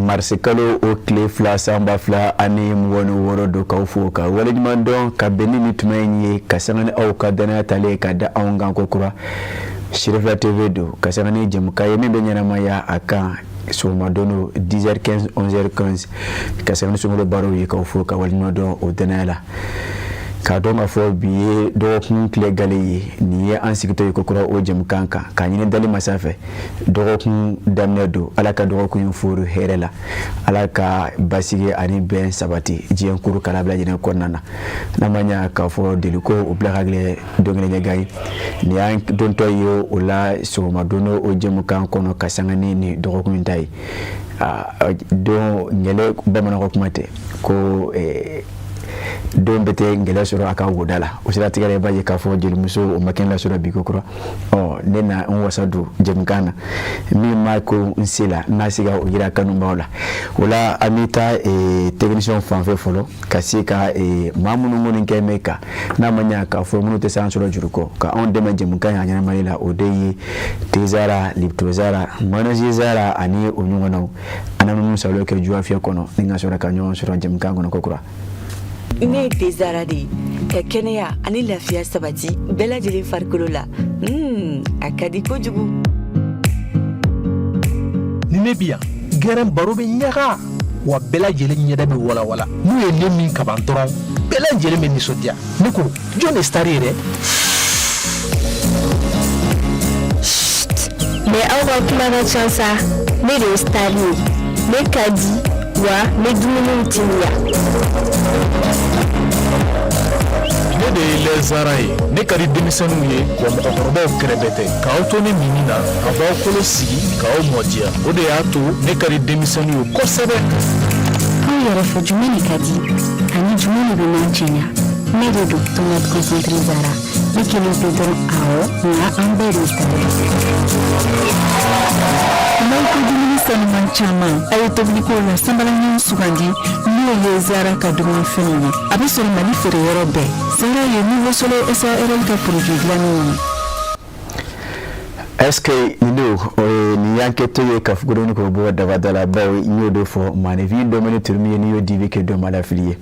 Marisikalo o tile 2 san 2026 don, k'aw fo ka waleɲuman dɔn ka bɛn ni nin tuma in ye, ka sanga ni aw ka danaya talen ka da anw kan ko kura. Sirifila TV don, ka sanga ni jɛmukan ye min bɛ ɲɛnamaya a kan sɔgɔma don 10h15, 11h15, ka sanga ni sunkalo baaraw ye. K'aw fo ka waleɲuman dɔn o danaya la, k'a dɔn k'a fɔ bi ye dɔgɔkun tile gale ye. Nin ye an sigitɔ ye kokura o jɛmukan kan, k'a ɲini dali masa fɛ. Dɔgɔkun daminɛ don, Ala ka dɔgɔkun in fori hɛrɛ la, Ala ka basigi ani bɛn sabati diɲɛ kuru kala bila lajɛlen kɔnɔna na. N'a ma ɲa k'a fɔ deliko o bila ka gɛlɛn don kelen ɲɛgan ye, nin y'an dontɔ ye o la sɔgɔma don o jɛmukan kɔnɔ, ka sanga ni nin dɔgɔkun in ta ye. Don ŋɛlɛ, bamananw ka kuma tɛ ko don bɛɛ tɛ ngɛlɛ sɔrɔ a ka woda la. O siratigɛ la, i b'a ye k'a fɔ jelimuso o ma kɛnɛ lasɔrɔ bi ko kura. Ɔ ne na n wasa don jɛmukan na, min ma ko n se la, n na se ka o yira kanubaw la. O la, an bɛ taa technicien fan fɛ fɔlɔ, ka se ka maa minnu kɔni kɛ mɛ kan, n'a ma ɲa k'a fɔ minnu tɛ se an sɔrɔ juru kɔ ka anw dɛmɛ jɛmukan in a ɲɛnamali la, o de ye Tezara, Liptozara, Manazizara ani o ɲɔgɔnnaw. An na minnu salo kɛ juwafiyɛ kɔnɔ ni ka sɔrɔ ka ɲɔgɔn sɔrɔ jɛmukan kɔnɔ ko kura. Ne ye Tezara de ye, ka kɛnɛya ani lafiya sabati bɛɛ lajɛlen farikolo la. A ka di kojugu. Ni ne bi yan, gɛrɛn baro bɛ ɲaga wa, bɛɛ lajɛlen ɲɛda bɛ walawala. N'u ye ne min kaban dɔrɔn, bɛɛ lajɛlen bɛ nisɔndiya. Ne ko jɔn de star ye dɛ? Mais aw ka kuma ka ca sa. Ne de ye star ye. Ne ka di wa, ne dumuniw timiya. Ne de ye lɛzara ye. Ne ka di denmisɛnninw ye wa, mɔgɔkɔrɔbaw kɛrɛfɛ tɛ. K'aw to ne minni na, a b'aw kolo sigi k'aw mɔdiya. O de y'a to ne ka di denmisɛnninw ye kosɛbɛ. Aw yɛrɛ fɛ, jumɛn de ka di ani jumɛn de bɛ n'an cɛɲa? Ne de don, tomate concentré Zara. Ne kelen pe dɔrɔn? Awɔ, nka an bɛɛ de star ye. N'aw ko dumuni sanuman caman, a ye tobiliko la sanbalaɲɔgɔn sugandi, n'o ye Zara ka dumunifɛnw ye. A bɛ sɔrɔ Mali feere yɔrɔ bɛɛ. Zara ye Nouveau Soleil SARL ka produit dilannenw ye. Est ce que nin don, nin y'an kɛtɔ ye ka fugodoni k'o bɔ dabada la? Bawo n y'o de fɔ, maaninfin dɔmɛni turu ye, n'i y'o di, i bɛ kɛ dɔ malafili ye.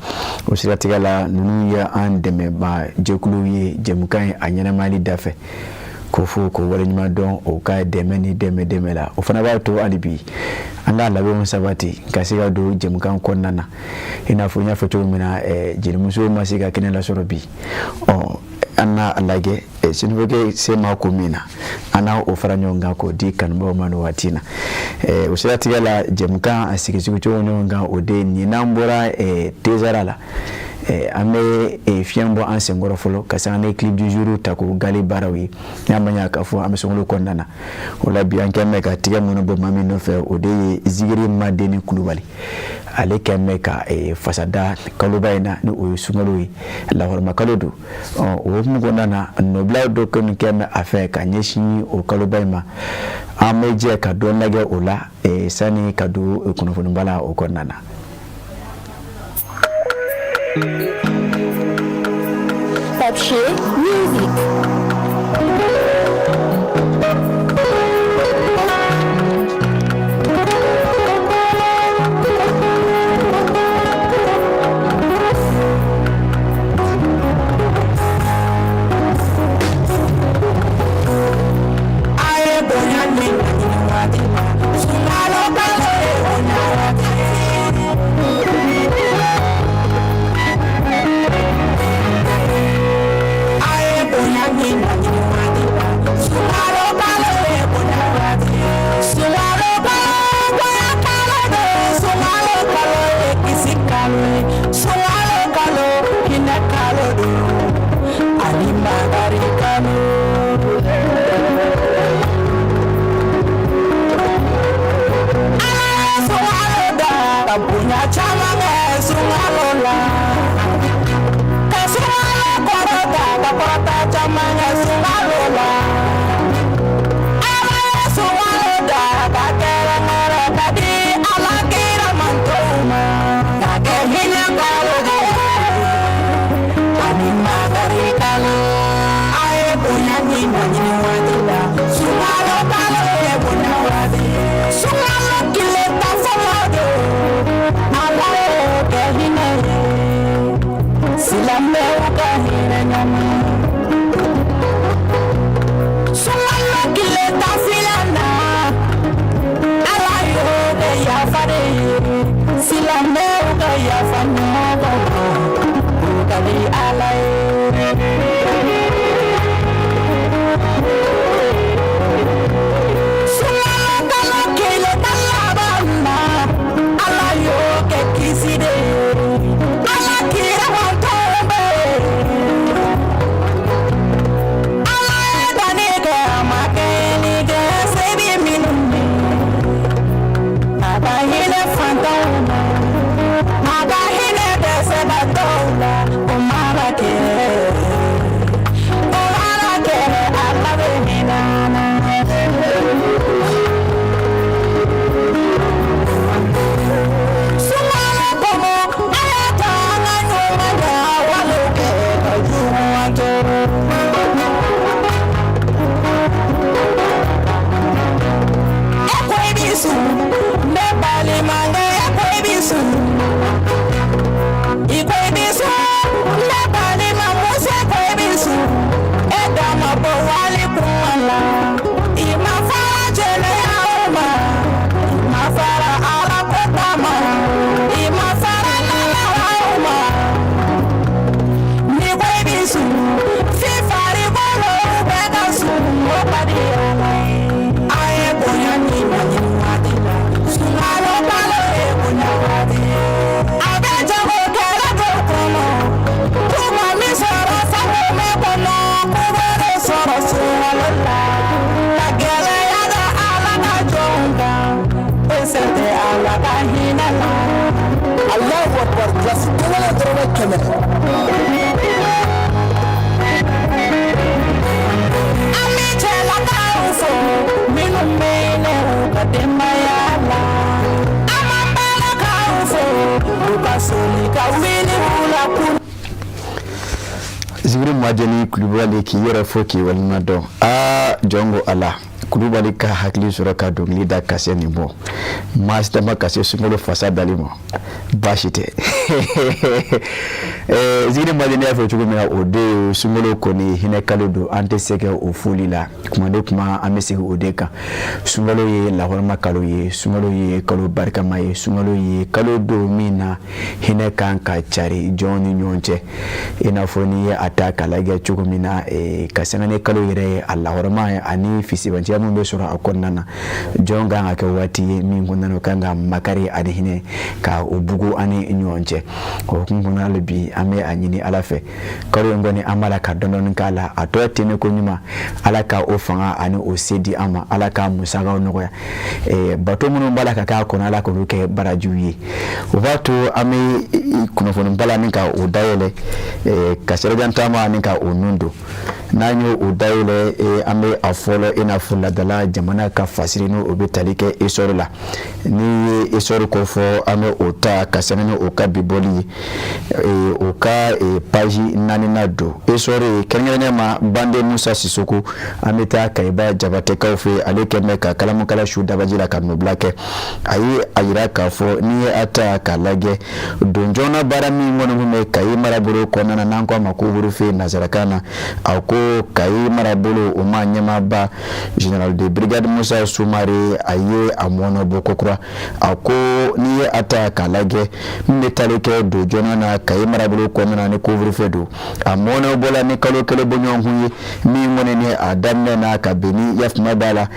O siratigɛ la, ninnu ye an dɛmɛba jɛkuluw ye jɛmukan ye a ɲɛnamayali da fɛ, ko fo k'o waleɲuman dɔn o ka dɛmɛ ni dɛmɛ dɛmɛ la. O fana b'a to hali bi an ka labɛnw sabati ka se ka don jɛmukan kɔnɔna na. I n'a fɔ n y'a fɔ cogo min na, jelimuso ma se ka kɛnɛ lasɔrɔ bi. Ɔ an n'a lajɛ sinifokɛ se ma ko min na, an n'a o fara ɲɔgɔn kan k'o di kanubaw ma nin waati na. O siratigɛ la, jɛmukan a sigi cogo ɲɔgɔn kan, o de nin n'an bɔra Tezara la, an bɛ fiɲɛ bɔ an senkɔrɔ fɔlɔ, ka sanga ni clip du jour ta k'o gali baaraw ye. N'a ma ɲa k'a fɔ an bɛ sunkalo kɔnɔna na, o la bi an kɛn bɛ ka tigɛ minnu bɔ maa min nɔfɛ, o de ye Zigiri Madenni Kulubali. Ale kɛn bɛ ka fasada kaloba in na, ni o ye sunkalo ye, lahɔrɔma kalo don. O hukumu kɔnɔna na, nɔbila dɔ kɔni kɛn bɛ a fɛ ka ɲɛsin o kaloba in ma. An bɛ jɛ ka dɔ lajɛ o la sani ka don kunnafoniba la o kɔnɔna na. Papier Music. dɔrɔmɛ 100. An bɛ cɛlakaw fo minnu bɛ ne u ka denbaya la. An b'an balakaw fo u ka soli ka wuli wula kun. Zibiri Majani Kulubali, k'i yɛrɛ fo k'i waleɲuman dɔn. Aa, jɔn ko Ala, Kulubali ka hakili sɔrɔ ka dɔnkili da ka se nin bɔ maa si ma ka se sunkalo fasa dali ma, baasi tɛ. Zibiri Majani y'a fɔ cogo min na, o de ye sunkalo kɔni hinɛ kalo don. An tɛ se kɛ o foli la kuma de kuma, an bɛ segin o de kan. Sunkalo ye lahɔrɔma kalo ye, sunkalo ye kalo barikama ye, sunkalo ye kalo don min na hinɛ kan ka cari jɔn ni ɲɔgɔn cɛ. I n'a fɔ n'i ye a ta k'a lajɛ cogo min na, ka sanga ni kalo yɛrɛ ye, a lahɔrɔma ye ani fisibanciya min bɛ sɔrɔ a kɔnɔna na, jɔn kan ka kɛ waati ye min kɔnɔna na o kan ka makari ani hinɛ ka o bugu ani ɲɔgɔn cɛ. O hukumu kɔnɔna la bi, an bɛ a ɲini Ala fɛ, kalo in kɔni, an b'a la ka dɔɔni k'a la, a tɔ tɛmɛ ko ɲuman, Ala ka o fanga ani o se di an ma, Ala ka musakaw nɔgɔya, bato minnu b'a la ka k'a kɔnɔ, Ala k'olu kɛ barajiw ye. O b'a to an bɛ kunnafoni bala ni ka o dayɛlɛ ka sirajan taama ani ka o nun don. N'an ye o dayɛlɛ, an bɛ a fɔlɔ i n'a fɔ ladala jamana ka fasiri, n'o o bɛ tali kɛ Essor la. N'i ye Essor ko fɔ, an bɛ o ta ka sɛbɛn ni o ka bi bɔli ye, o ka page naaninan don. Essor kɛrɛnkɛrɛnnenya ma, Bande Musa Sisoko, an bɛ taa Kayiba Jabatɛkaw fɛ. Ale kɛn bɛ ka kalamukala su dabaji la ka nɔbila kɛ. A ye a yira k'a fɔ n'i ye a ta k'a lajɛ, don joona baara min kɔni tun bɛ Kayi marabolo kɔnɔna na, n'an ko a ma ko couvre-feu nanzarakan na, a ko Kayi marabolo o ma ɲɛmaaba, général de brigade Musa Sumare, a ye a mɔnɔ bɔ kokura. A ko n'i ye a ta k'a lajɛ, min bɛ tali kɛ don joona na Kayi marabolo kɔnɔna na ni couvre-feu don, a mɔnɔ bɔla ni kalo 1 bɔɲɔgɔnkun ye min kɔni ni a daminɛ na ka bɛn ni yafama b'a la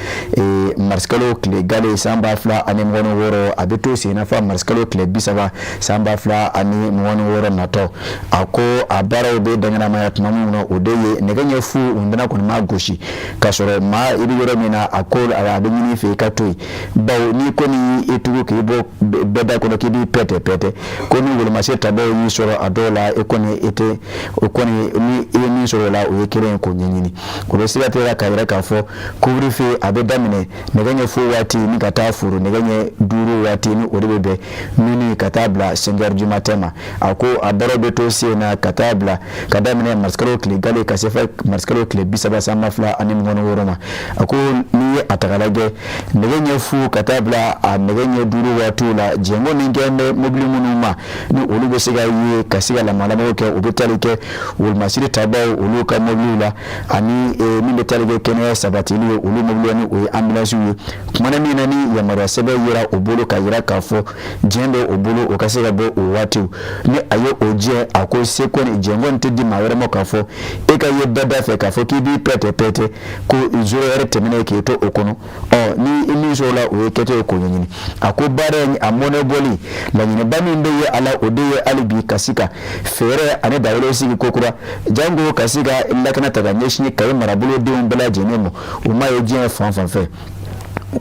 marisikalo tile gale san 2026, a bɛ to sen na fɔ marisikalo tile 30 san 2026 natɔ. A ko a baaraw bɛ danganamaya tuma min na, o de ye nɛgɛ ɲɛ fu ntɛnɛn kɔni ma gosi k'a sɔrɔ maa i bɛ yɔrɔ min na. A ko a bɛ ɲini i fɛ i ka to yen, bawo n'i kɔni y'i tugu k'i bɔ bɛɛ da kɔnɔ k'i b'i pɛtɛ pɛtɛ ko ni wolomasiri tabaw y'i sɔrɔ a dɔw la, e kɔni e tɛ o kɔni ni i ye min sɔrɔ o la, o ye kelen ye k'o ɲɛɲini. O bɛ sira tigɛ k'a yira k'a fɔ couvre-feu a bɛ daminɛ nɛgɛ ɲɛ fu waati ni ka taa foro nɛgɛ ɲɛ 5 waati, ni o de bɛ bɛn minuit ka taa bila 5 heures du matin ma. A ko a baaraw bɛ to sen na ka taa bila ka daminɛ marisikalo tile gale ka se fɛ marisikalo tile 30 san 2026 ma. A ko n'i ye a ta k'a lajɛ, nɛgɛ ɲɛ fu ka taa bila a nɛgɛ ɲɛ 5 waatiw la, jɛnko min kɛ bɛ mobili minnu ma ni olu bɛ se ka ye ka se ka lamalamaw kɛ, u bɛ tali kɛ wolomasiri tabaw olu ka mobiliw la, ani min bɛ tali kɛ kɛnɛya sabatili ye, olu mobiliw ni o ye ambulance ye. Kumana min na ni yamaruya sɛbɛn yera o bolo ka yira k'a fɔ diɲɛ bɛ o bolo, o ka se ka bɔ o waatiw ni a ye o jɛ. A ko se kɔni diɲɛ kɔni tɛ di maa wɛrɛ ma k'a fɔ e ka ye bɛɛ da fɛ k'a fɔ k'i b'i pɛtɛ pɛtɛ ko zéro heure tɛmɛnen k'i to o kɔnɔ. Ɔ, ni i min sɔrɔ la, o ye kɛtɔ ye k'o ɲɛɲini. A ko baara in a mɔnɛ bɔli laɲiniba min bɛ ye a la, o de ye hali bi ka se ka fɛɛrɛ ani dawolo sigi kokura, jango ka se ka lakana ta ka ɲɛsin Kayi marabolodenw bɛɛ lajɛlen ma, u ma ye diɲɛ fan fan fɛ.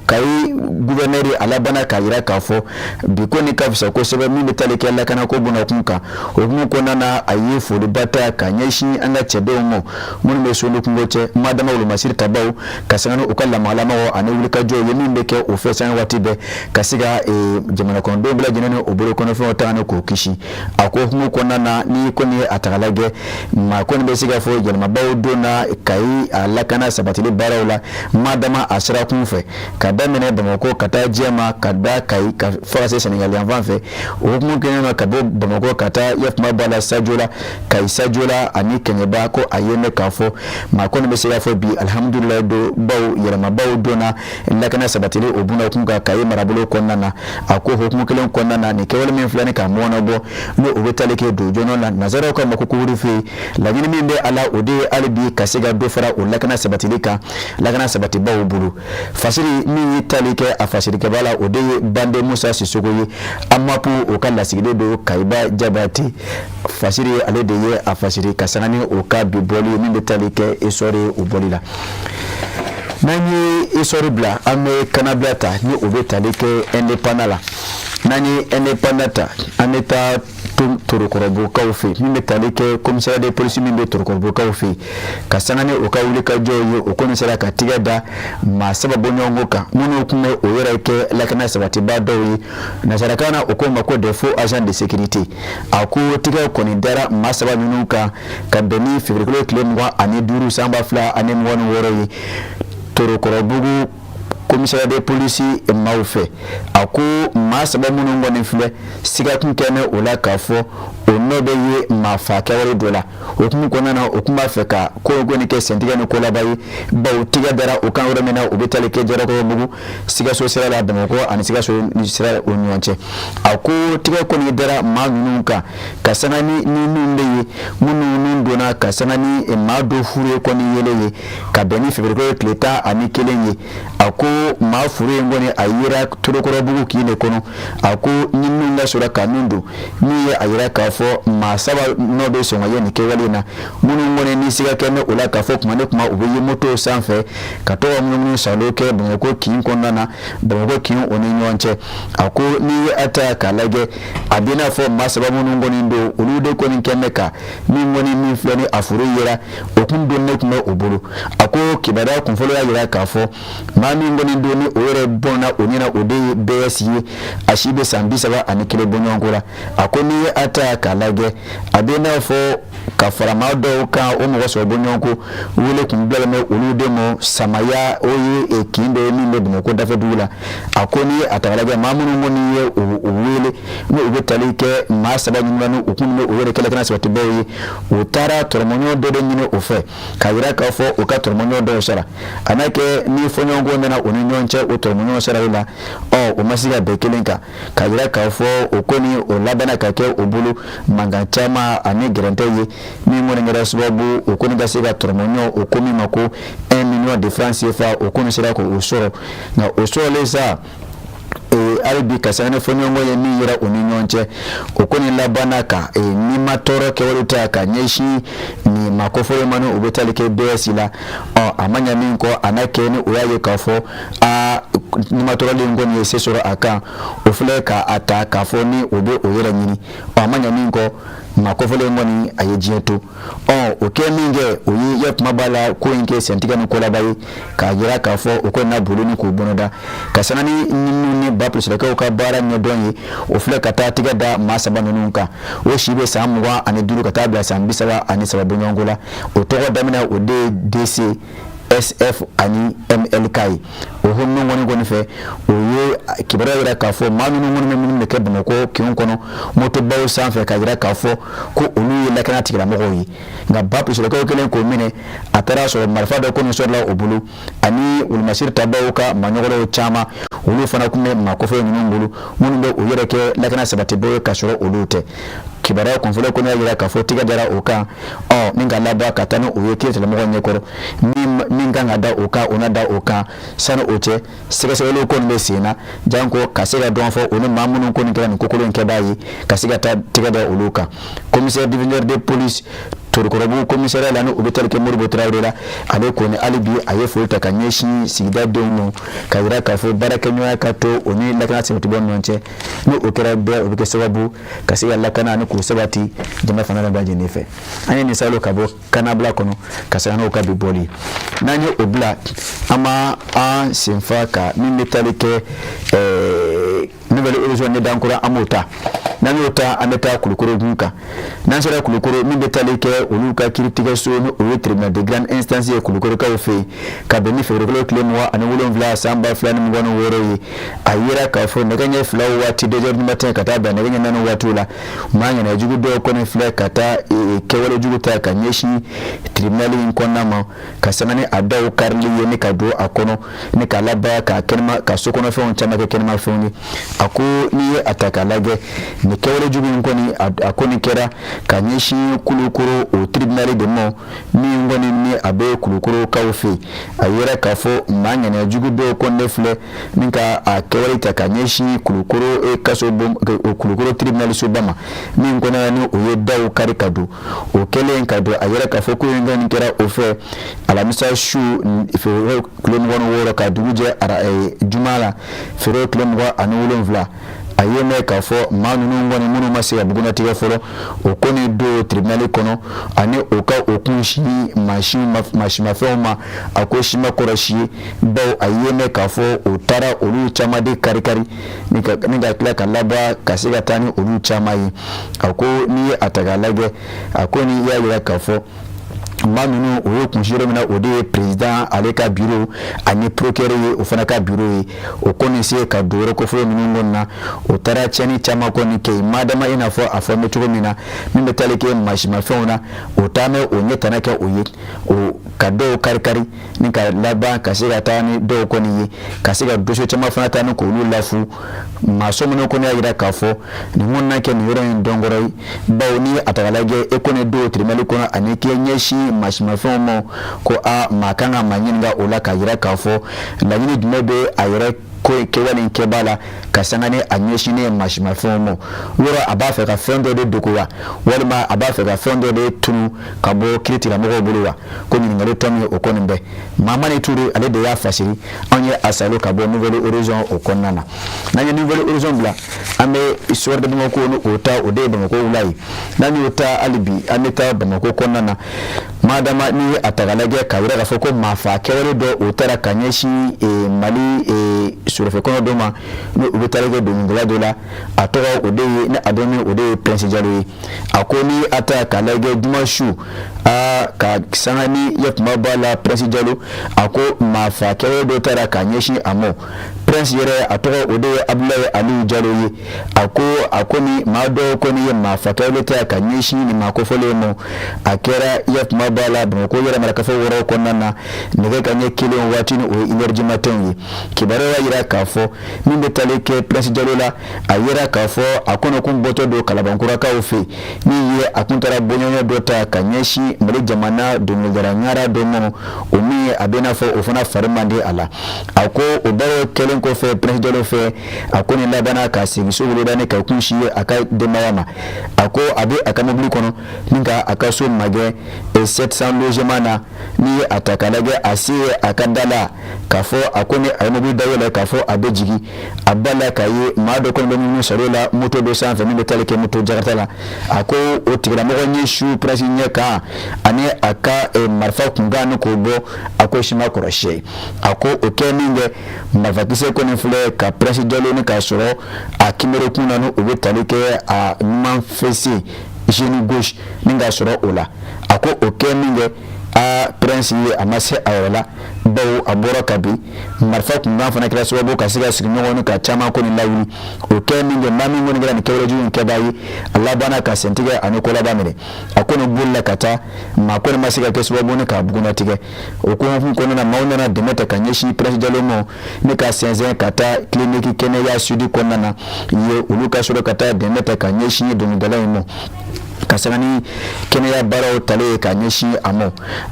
Kayi gouverneur a labanna k'a yira k'a fɔ bi ko ni ka fisa kosɛbɛ min bɛ tali kɛ lakanako bɔnakun kan. O hukumu kɔnɔna na, a ye foliba ta ka ɲɛsin an ka cɛdenw ma minnu bɛ so ni kungo cɛ, madama wolomasiri tabaw ka sanga ni u ka lamalamaw ani wulikajɔ ye min bɛ kɛ o fɛ sanga waati bɛɛ ka se ka jamana kɔnɔdenw bɛɛ lajɛlen ni o bolo kɔnɔfɛnw ta ni k'o kisi. A ko hukumu kɔnɔna na, n'i kɔni ye a ta k'a lajɛ, maa kɔni bɛ se ka fɔ yɛlɛmabaw donna Kayi a lakana sabatili baaraw la, madama a sira kun fɛ ka daminɛ Bamakɔ ka taa Jɛma ka da Kayi ka fo ka se Senegali yan fan fɛ. O hukumu kelen na, ka bɔ Bamakɔ ka taa yafama ba la Sajola, Kayi Sajola ani Kɛɲɛba, ko a ye mɛn k'a fɔ maa kɔni bɛ se k'a fɔ bi alihamudulilayi don, baw yɛlɛmabaw donna lakana sabatili o bundakun kan Kayi marabolo kɔnɔna na. A ko hukumu kelen kɔnɔna na, nin kɛwale min filɛ ni ka mɔnɔ bɔ, n'o o bɛ tali kɛ don joona la, nanzaraw ka ma ko couvre-feu, laɲini min bɛ a la, o de ye hali bi ka se ka dɔ fara o lakana sabatili kan lakana sabatibaw bolo. Fasiri min ye tali kɛ a fasirikɛba la, o de ye Bande Musa Sisoko ye, AMAP o ka lasigiden don Kayiba Jabate. Fasiri ale de ye a fasiri ka sanga ni o ka bi bɔli min bɛ tali kɛ Essor o bɔli la. N'an ye Essor bila, an bɛ kanabila ta ni o bɛ tali kɛ Indépendant la. N'an ye Indépendant ta, an bɛ taa Torokɔrɔbugukaw fɛ, min bɛ tali kɛ commissariat de police min bɛ Torokɔrɔbugukaw fɛ, ka sanga ni u ka wulikajɔw ye, o kɔni sera ka tigɛ da maa saba bɔɲɔgɔnko kan, minnu tun bɛ o yɛrɛ kɛ lakana sabatibaa dɔw ye, nansarakan na o ko ma ko des faux agents de sécurité. A ko tigɛ kɔni dara maa saba ninnu kan ka bɛn ni février tile 25 san 2026 ye, Torokɔrɔbugu commissariat de police maaw fɛ. A ko maa saba minnu kɔni filɛ, siga tun kɛ o la k'a fɔ o nɔ bɛ ye maa fa kɛwale dɔ la. O hukumu kɔnɔna na, o tun b'a fɛ ka ko kɔni kɛ sentigɛ ni kolaba ye, bawo tigɛ dara o kan yɔrɔ min na, o bɛ tali kɛ Jarakɔrɔbugu Sikaso sira la, Bamakɔ ani Sikaso sira o ɲɔgɔn cɛ. A ko tigɛ kɔni dara maa ninnu kan ka sanga ni minnu bɛ yen, minnu nun donna ka sanga ni maa dɔ furu ye kɔni yelen ye ka bɛn ni février tile 11 ye. A ko maa furu in kɔni, a yera Torokɔrɔbugu kin de kɔnɔ. A ko ɲininiw ka sɔrɔ ka min don min ye a yira k'a fɔ maa saba nɔ bɛ sɔn ka ye nin kɛwale in na, minnu kɔni ni siga kɛ o la k'a fɔ kuma ni kuma u bɛ ye moto sanfɛ ka to ka munumunu salo kɛ Bamakɔ kin kɔnɔna na, Bamakɔ kin o ni ɲɔgɔn cɛ. A ko n'i ye a ta k'a lajɛ, a bɛ n'a fɔ maa saba minnu kɔni don, olu de kɔni kɛn bɛ ka min kɔni min filɛ ni a furu yera, o kun donnen tun bɛ o bolo. A ko kibaruya kunfɔlɔ y'a jira k'a fɔ maa min kɔni don ni o yɛrɛ bɔnna o ɲɛna, o de ye BS ye, a si bɛ san 31 bɔɲɔgɔnko la. A ko n'i ye a ta k'a lajɛ, a bɛ n'a fɔ ka fara maa dɔw kan, o mɔgɔ saba bɔɲɔgɔnko, wele kun bilalen bɛ olu de ma Samaya, o ye kin dɔ ye min bɛ Bamakɔ dafɛ dugu la. A ko n'i ye a ta k'a lajɛ, maa minnu kɔni ye u wele, ni u bɛ tali kɛ maa saba ninnu na, ni u kun bɛ u yɛrɛ kɛ lakana sabatibaaw ye, u taara tɔrɔmɔɲɔgɔn dɔ de ɲini o fɛ k'a jira k'a fɔ u ka tɔrɔmɔɲɔgɔn dɔw sara. A n'a kɛ ni fɔɲɔgɔnkɔ nana u ni ɲɔgɔn cɛ o tɔrɔmɔɲɔgɔn sarali la, ɔ o ma se ka bɛn kelen kan, k'a jira k'a fɔ o kɔni o labanna ka kɛ o bolo mankan caman ani gɛrɛntɛ ye, min kɔni kɛra sababu o kɔni ka se ka tɔrɔmɔɲɔgɔn o ko min ma ko 1 million de francs CFA, o kɔni sera k'o sɔrɔ. Nka o sɔrɔlen sa, hali bi ka sanga ni fɔɲɔgɔnkɔ ye min yera u ni ɲɔgɔn cɛ, o kɔni labanna ka nima tɔɔrɔ kɛwale ta ka ɲɛsin nin maa kofɔlen ma, ni o bɛ tali kɛ BS la. Ɔ a ma ɲa min kɔ, a n'a kɛ ni o y'a ye k'a fɔ aa nima tɔɔrɔlen kɔni ye se sɔrɔ a kan, o filɛ ka a ta k'a fɔ ni o bɛ o yɛrɛ ɲini. Ɔ a ma ɲa min kɔ, maa kofɔlen kɔni a ye diɲɛ to. Ɔ o kɛ min kɛ, o ye ya kuma b'a la ko in kɛ sentigɛ ni kolaba ye, k'a jira k'a fɔ o ko na boli ni k'o bɔnɔda ka sanga ni ɲininiw ni ba polisilakaw ka baara ɲɛdɔn ye. O filɛ ka taa tigɛ da maa saba ninnu kan, o si bɛ san 25 ka taa bila san 33 bɔɲɔgɔnko la. O tɔgɔ daminɛ, o de ye DC, SF ani MLK ye. O hukumu kɔni fɛ, o ye kibaruya jira k'a fɔ maa minnu kɔni bɛ minnu bɛ kɛ Bamakɔ kinw kɔnɔ motobaw sanfɛ, k'a jira k'a fɔ ko olu ye lakana tigilamɔgɔw ye. Nka ba polisilakaw kɛlen k'o minɛ, a taara sɔrɔ marifa dɔ kɔni sɔrɔla o bolo ani wolomasiri tabaw ka maɲɔgɔrɔw caman, olu fana tun bɛ maa kofɔlen ninnu bolo, minnu bɛ u yɛrɛ kɛ lakana sabatibaaw ye k'a sɔrɔ olu tɛ. Kibaruya kunfɔlɔ kɔni y'a jira k'a fɔ tigɛ dara o kan, ɔ min ka laban ka taa ni o ye kiiritigɛlamɔgɔw ɲɛkɔrɔ, min kan ka da o kan, o na da o kan. Sani o cɛ, sɛgɛsɛgɛliw kɔni bɛ sen na, janko ka se ka dɔn fɔ o ni maa minnu kɔni kɛra nin kokolon kɛbaa ye, ka se ka taa tigɛ da olu kan. Commissaire divisionnaire de police Torokɔrɔbugu commissariat la, ni o bɛ tali kɛ Modibo Tarawele la, ale kɔni hali bi a ye foli ta ka ɲɛsin sigidadenw ma, ka jira k'a fɔ baarakɛɲɔgɔnya ka to o ni lakana sabatibaaw ni ɲɔgɔn cɛ. Ni o kɛra bɛɛ, o bɛ kɛ sababu ka se ka lakana ani k'o sabati jama fana bɛɛ lajɛlen fɛ. An ye nin salo ka bɔ kannabila kɔnɔ ka sanga n'o ka bi bɔli. N'an ye o bila, an b'a an senfa ka min bɛ tali kɛ Nouvel Horizon ne dankura, an b'o ta. N'an y'o ta, an bɛ taa Kulukoro gun kan. N'an sera Kulukoro, min bɛ tali kɛ olu ka kiiritigɛso, ni o ye tribunal de grande instance ye Kulukorokaw fɛ yen, ka bɛn ni février tile 27 san 2026 ye, a yera k'a fɔ nɛgɛ ɲɛ 2 waati, 2 heures du matin, ka taa bila nɛgɛ ɲɛ 4 waatiw la, maa ŋaniya jugu dɔw kɔni filɛ ka taa kɛwale jugu ta ka ɲɛsin tribunal in kɔnɔna ma, ka sanga ni a daw karili ye ni ka don a kɔnɔ ni ka laban ka kɛnɛma ka so kɔnɔfɛnw caman kɛ kɛnɛmafɛnw ye. A ko n'i ye a ta k'a lajɛ, nin kɛwale jugu in kɔni, a kɔni kɛra ka ɲɛsin Kulukoro o tribunal de ma, min kɔni ni a bɛ Kulukorokaw fɛ yen. A yera k'a fɔ maa ŋaniya jugu dɔw kɔni de filɛ ni ka a kɛwale ta ka ɲɛsin Kulukoro kaso bon, Kulukoro tribunal soba ma, min kɔnɔ ni o ye daw kari ka don. O kɛlen ka don, a yera k'a fɔ ko in kɔni kɛra o fɛ alamisa su février tile 26 ka dugu jɛ juma la février tile 27. A ye mɛn k'a fɔ maa ninnu kɔni minnu ma se ka bugunnatigɛ fɔlɔ, o kɔni don tribunal kɔnɔ ani o ka o kunsin mansinmafɛnw ma, a ko si ma kɔrɔsi ye, bawo a ye mɛn k'a fɔ o taara olu caman de karikari ni ka tila ka laban ka se ka taa ni olu caman ye. A ko n'i ye a ta k'a lajɛ, a ko ni y'a jira k'a fɔ maa ninnu o ye kunsi yɔrɔ min na, o de ye président ale ka bureau ani procureur ye, o fana ka bureau ye. O kɔni se ka don yɔrɔ kofɔlen ninnu kɔni na, o taara tiɲɛni caman kɔni kɛ yen. Madama i n'a fɔ a fɔ bɛ cogo min na, min bɛ tali kɛ mansinmafɛnw na, o taa mɛn o ɲɛ tana kɛ o ye, o ka dɔw karikari ni ka laban ka se ka taa ni dɔw kɔni ye, ka se ka dossier caman fana ta ni k'olu lafu. Maa sɔminen kɔni y'a jira k'a fɔ nin kɔni na kɛ nin yɔrɔ in dɔnkɔrɔ ye, bawo ni a ta k'a lajɛ, e kɔni don tribunal kɔnɔ ani k'i ɲɛsin mansinmafɛnw ma, ko a maa kan ka maa ɲininka o la k'a jira k'a fɔ laɲini jumɛn bɛ a yɛrɛ ko kɛwale in kɛbaa la ka sanga ni a ɲɛsinnen mansinmafɛnw ma. Yɔrɔ a b'a fɛ ka fɛn dɔ de dogo wa, walima a b'a fɛ ka fɛn dɔ de tunu ka bɔ kiiritigɛlamɔgɔw bolo wa? Ko ɲininkali tɔ min o kɔni bɛ Mamani Ture, ale de y'a fasiri anw ye a salo ka bɔ Nouvel Horizon o kɔnɔna na. N'an ye Nouvel Horizon bila, an bɛ Soir de Bamako ni o ta, o de ye Bamakɔ wula ye. N'an y'o ta, hali bi an bɛ taa Bamakɔ kɔnɔna na. Madama ni a ta k'a lajɛ k'a yira k'a fɔ ko maafa kɛwale dɔ o taara ka ɲɛsin Mali surɔfɛ kɔnɔ dɔ ma, ni u bɛ taali kɛ dɔnkilidala dɔ la, a tɔgɔ o de ye ni a dɔn o de ye Prince Jalo ye. A ko ni a ta k'a lajɛ, juma su aa ka sanga ni yakuma b'a la, Prince Jalo, a ko maafa kɛwale dɔ taara ka ɲɛsin a ma. Prince yɛrɛ, a tɔgɔ o de ye Abdoulaye Aliou Jalo ye. A ko a ko ni maa dɔw kɔni ye maafa kɛwale ta ka ɲɛsin nin maa kofɔlen ma, a kɛra yakuma b'a la Bamakɔ yɛrɛ marakafo 6 kɔnɔna na, nɛgɛ kanɲɛ 1 waati, ni o ye 1h du matin ye. Kibaruya y'a jira k'a fɔ min bɛ tali kɛ Prince Jalo la, a yira k'a fɔ a kɔnɔ kun bɔtɔ don Kalabankurakaw fɛ min ye, a kun taara bɔɲɔgɔnya dɔ ta ka ɲɛsin Mali jamana dɔnkilidala ŋara dɔ ma, o min ye a bɛ n'a fɔ o fana fari man di a la. A ko o baaraw kɛlen kɔfɛ Prince Jalo fɛ, a ko nin labanna ka segin so woloda ni ka kunsin a ka denbaya ma. A ko a bɛ a ka mobili kɔnɔ ni ka a ka so magɛn 700 logement na. N'i ye a ta k'a lajɛ, a se ye a ka da la k'a fɔ a ko ni a ye mobili da yɛlɛ k'a fɔ a bɛ jigin, a ba la k'a ye maa dɔ kɔni bɛ minnu sɔrɔ la moto dɔ sanfɛ min bɛ tali kɛ moto Jakarta la. A ko o tigilamɔgɔ ɲɛ su Prince ɲɛ kan ani a ka marifa kunkan ni k'o bɔ, a ko si ma kɔrɔsi. A ko o kɛ min kɛ, marifakisɛ kɔni filɛ ka Prince Jalo ni k'a sɔrɔ a kinberekun na, ni o bɛ tali kɛ a ɲuman fese genou gauche ni k'a sɔrɔ o la. A ko o kɛ min kɛ, a Prince ye a ma se a yɛrɛ la, bawo a bɔra ka bin. Marifa kunkan fana kɛra sababu ka se ka sigiɲɔgɔn ni ka caman kɔni lawuli. O kɛ min kɛ, maa min kɔni kɛra nin kɛwale jugu in kɛbaa ye, a labanna ka sentigɛ ani kɔlaba minɛ. A kɔni bolila ka taa, maa kɔni ma se ka kɛ sababu ni k'a bugunnatigɛ. O ko hukumu kɔnɔna na, maaw nana dɛmɛ ta ka ɲɛsin Prince Jalo ma ni ka sɛnsɛn ka taa clinique Kɛnɛya Sud kɔnɔna na ye, olu ka sɔrɔ ka taa dɛmɛ ta ka ɲɛsin dɔnkilidala in ma ka sanga ni kɛnɛya baaraw talen ye ka ɲɛsin a ma.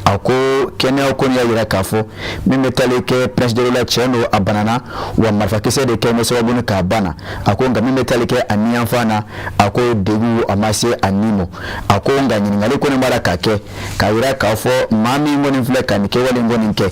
A ko kɛnɛya kɔni y'a jira k'a fɔ min bɛ tali kɛ Prince Jalo la, tiɲɛ don a banana, wa marifakisɛ de kɛ bɛ sababu ni k'a bana. A ko nka min bɛ tali kɛ a niyanfan na, a ko degun a ma se a ni ma. A ko nka ɲininkali kɔni b'a la ka kɛ k'a jira k'a fɔ maa min kɔni filɛ ka nin kɛwale in kɔni kɛ,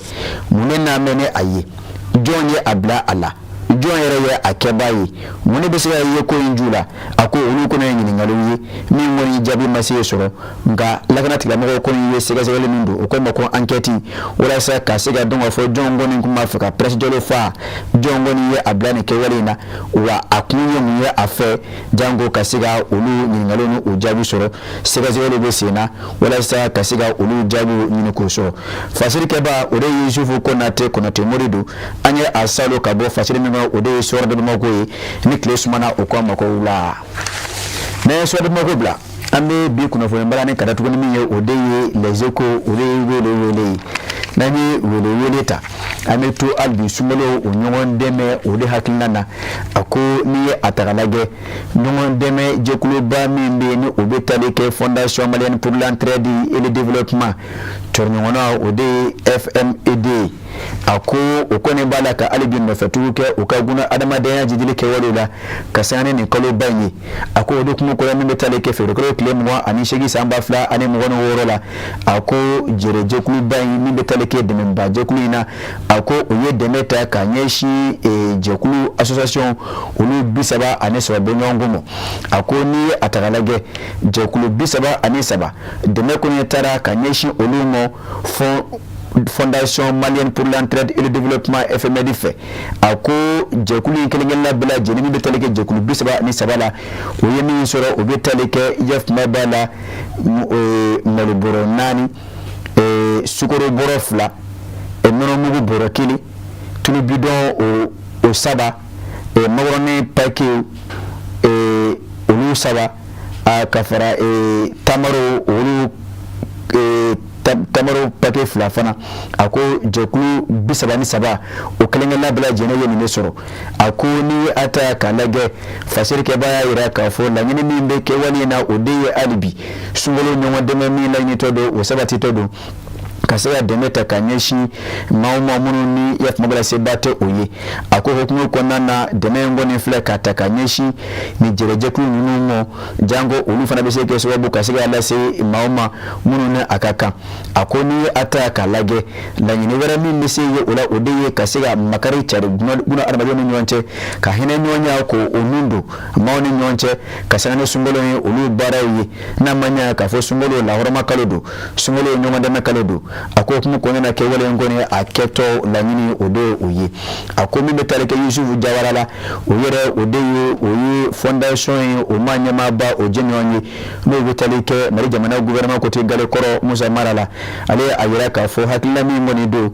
mun de n'a mɛn ni a ye, jɔn ye a bila a la, jɔn yɛrɛ ye a kɛbaa ye, mun de bɛ se ka ye ko in ju la? A ko olu kɔni ye ɲininkaliw ye min kɔni jaabi ma se sɔrɔ. Nka lakana tigilamɔgɔw kɔni ye sɛgɛsɛgɛli min don, o ko ma ko enquête, walasa ka se ka dɔn k'a fɔ jɔn kɔni tun b'a fɛ ka Prince Jalo faa, jɔn kɔni ye a bila nin kɛwale in na, wa a kun ye mun ye a fɛ, janko ka se ka olu ɲininkaliw ni o jaabi sɔrɔ. Sɛgɛsɛgɛliw bɛ sen na walasa ka se ka olu jaabiw ɲini k'o sɔrɔ. Fasirikɛba, o de ye Yusufu Konate, Konate Mori don. An ye a salo ka bɔ fasiri min kɔnɔ, o de ye Soir de Bamako ye. Ni tile sumana, o ko a ma ko wula. N'an ye Soir de Bamako bila, an bɛ bi kunnafoni baara ni ka da tuguni min ye, o de ye Les Échos, o de ye wele wele ye. N'an ye wele wele ta, an bɛ to hali bi sunkalo o ɲɔgɔn dɛmɛ o de hakilina na. A ko n'i ye a ta k'a lajɛ, ɲɔgɔn dɛmɛ jɛkuluba min bɛ yen, ni o bɛ tali kɛ Fondation malienne pour l'entraide et le développement, cɔrɔɲɔgɔnna, o de ye FMED ye. A ko o kɔni b'a la ka hali bi nɔfɛtugu kɛ u ka guna adamadenya jidili kɛwalew la ka sanga ni nin kaloba in ye. A ko o de hukumu kɔnɔ min bɛ tali kɛ feburukalo tile 28 san 2026 la, a ko jɛrɛjɛkuluba in min bɛ tali kɛ dɛmɛbajɛkulu in na, a ko u ye dɛmɛ ta ka ɲɛsin jɛkulu association olu 33 bɔ ɲɔgɔn ma. A ko n'i ye a ta k'a lajɛ, jɛkulu 33 dɛmɛ kɔni taara ka ɲɛsin olu ma Fondation malienne pour l'entraide et le développement FMED fɛ. A ko jɛkulu in kelen-kelenna bɛɛ lajɛlen min bɛ tali kɛ jɛkulu 33 la, o ye min sɔrɔ, o bɛ tali kɛ yafuma b'a la, malo bɔrɔ 4, sukaro bɔrɔ 2, nɔnɔmugu bɔrɔ 1, tulu bidɔn o 3, makɔrɔni paquet olu 3, ka fara tamaro olu tamaro paquet 2 fana. A ko jɛkulu 33 o kelen-kelenna bɛɛ lajɛlen ye nin de sɔrɔ. A ko n'i ye a ta k'a lajɛ, fasirikɛba y'a jira k'a fɔ laɲini min bɛ kɛwale in na, o de ye hali bi sunkalo ɲɔgɔn dɛmɛ min laɲinitɔ don, o sabatitɔ don, ka se ka dɛmɛ ta ka ɲɛsin maa ma minnu ni yafama bala seba tɛ o ye. A ko hukumu kɔnɔna na, dɛmɛ in kɔni filɛ ka ta ka ɲɛsin ni jɛrɛjɛkulu ninnu ma, janko olu fana bɛ se kɛ sababu ka se ka lase maa ma minnu ni a ka kan. A ko n'i ye a ta k'a lajɛ, laɲini wɛrɛ min bɛ se ye o la, o de ye ka se ka makari cari buna adamadenw ni ɲɔgɔn cɛ, ka hinɛ ɲɔgɔnya ko o nun don maaw ni ɲɔgɔn cɛ, ka sanga ni sunkalo ye olu baaraw ye. N'a ma ɲɛ k'a fɔ sunkalo lahɔrɔma kalo don, sunkalo ɲɔgɔn dɛmɛ kalo don, a ko hukumu kɔnɔna na, kɛwale in kɔni a kɛtɔ laɲini o de ye o ye. A ko min bɛ tali kɛ Yusufu Jawara la, o yɛrɛ o de ye o ye fondation ye, o ma ɲɛmaaba o jɛɲɔgɔn ye, n'o bɛ tali kɛ Mali jamana gouvernement côté gale kɔrɔ Musa Mara la. Ale a yira k'a fɔ hakilina min kɔni don,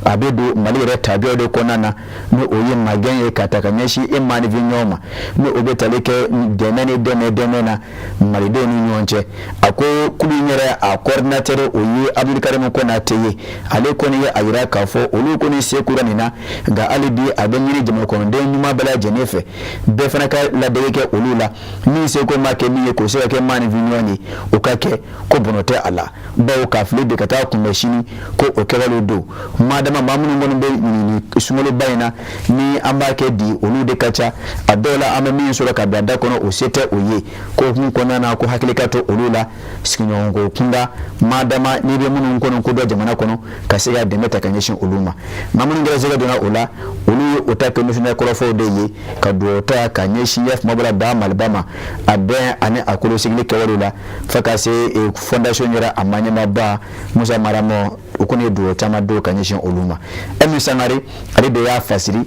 a bɛ don Mali yɛrɛ tabiyaw de kɔnɔna na, n'o o ye magɛn ye ka ta ka ɲɛsin e maaninfin ɲɔgɔn ma, n'o o bɛ tali kɛ dɛmɛ ni dɛmɛ na malidenw ni ɲɔgɔn cɛ. A ko kulu in yɛrɛ a coordinateur o ye Abdulkarim Konate ye. Ale kɔni ye a yira k'a fɔ olu kɔni se kura nin na, nka hali bi a bɛ ɲini jamanakɔnɔden ɲuman bɛɛ lajɛlen fɛ, bɛɛ fana ka ladege kɛ olu la, min seko ma kɛ min ye k'o se ka kɛ maaninfin ɲɔgɔn ye, o ka kɛ ko bɔnɔ tɛ a la, bawo k'a fili bi ka taa kunbɛn sini ko o kɛwalew don. Madama maa minnu kɔni bɛ nin sunkaloba in na ni an b'a kɛ di, olu de ka ca. A dɔw la, an bɛ min sɔrɔ ka bila da kɔnɔ, o se tɛ o ye. Ko hukumu kɔnɔna na, ko hakili ka to olu la sigiɲɔgɔnko kunda, madama n'i bɛ minnu kɔni ko dɔn jamana kɔnɔ, ka se ka dɛmɛ ta ka ɲɛsin olu ma. Maa minnu gɛrɛsɛgɛ donna o la, olu ye o ta kɛ nisɔndiya kɔrɔfɔw de ye, ka dugawu ta ka ɲɛsin yafama bɔra ba Maliba ma a bɛn ani a kolo sigili kɛwalew la, fo ka se fondation yɛrɛ a ma ɲɛmaaba Musa Mara ma. O kɔni ye dugawu caman don ka ɲɛsin olu ma. Emi Sangare, ale de y'a fasiri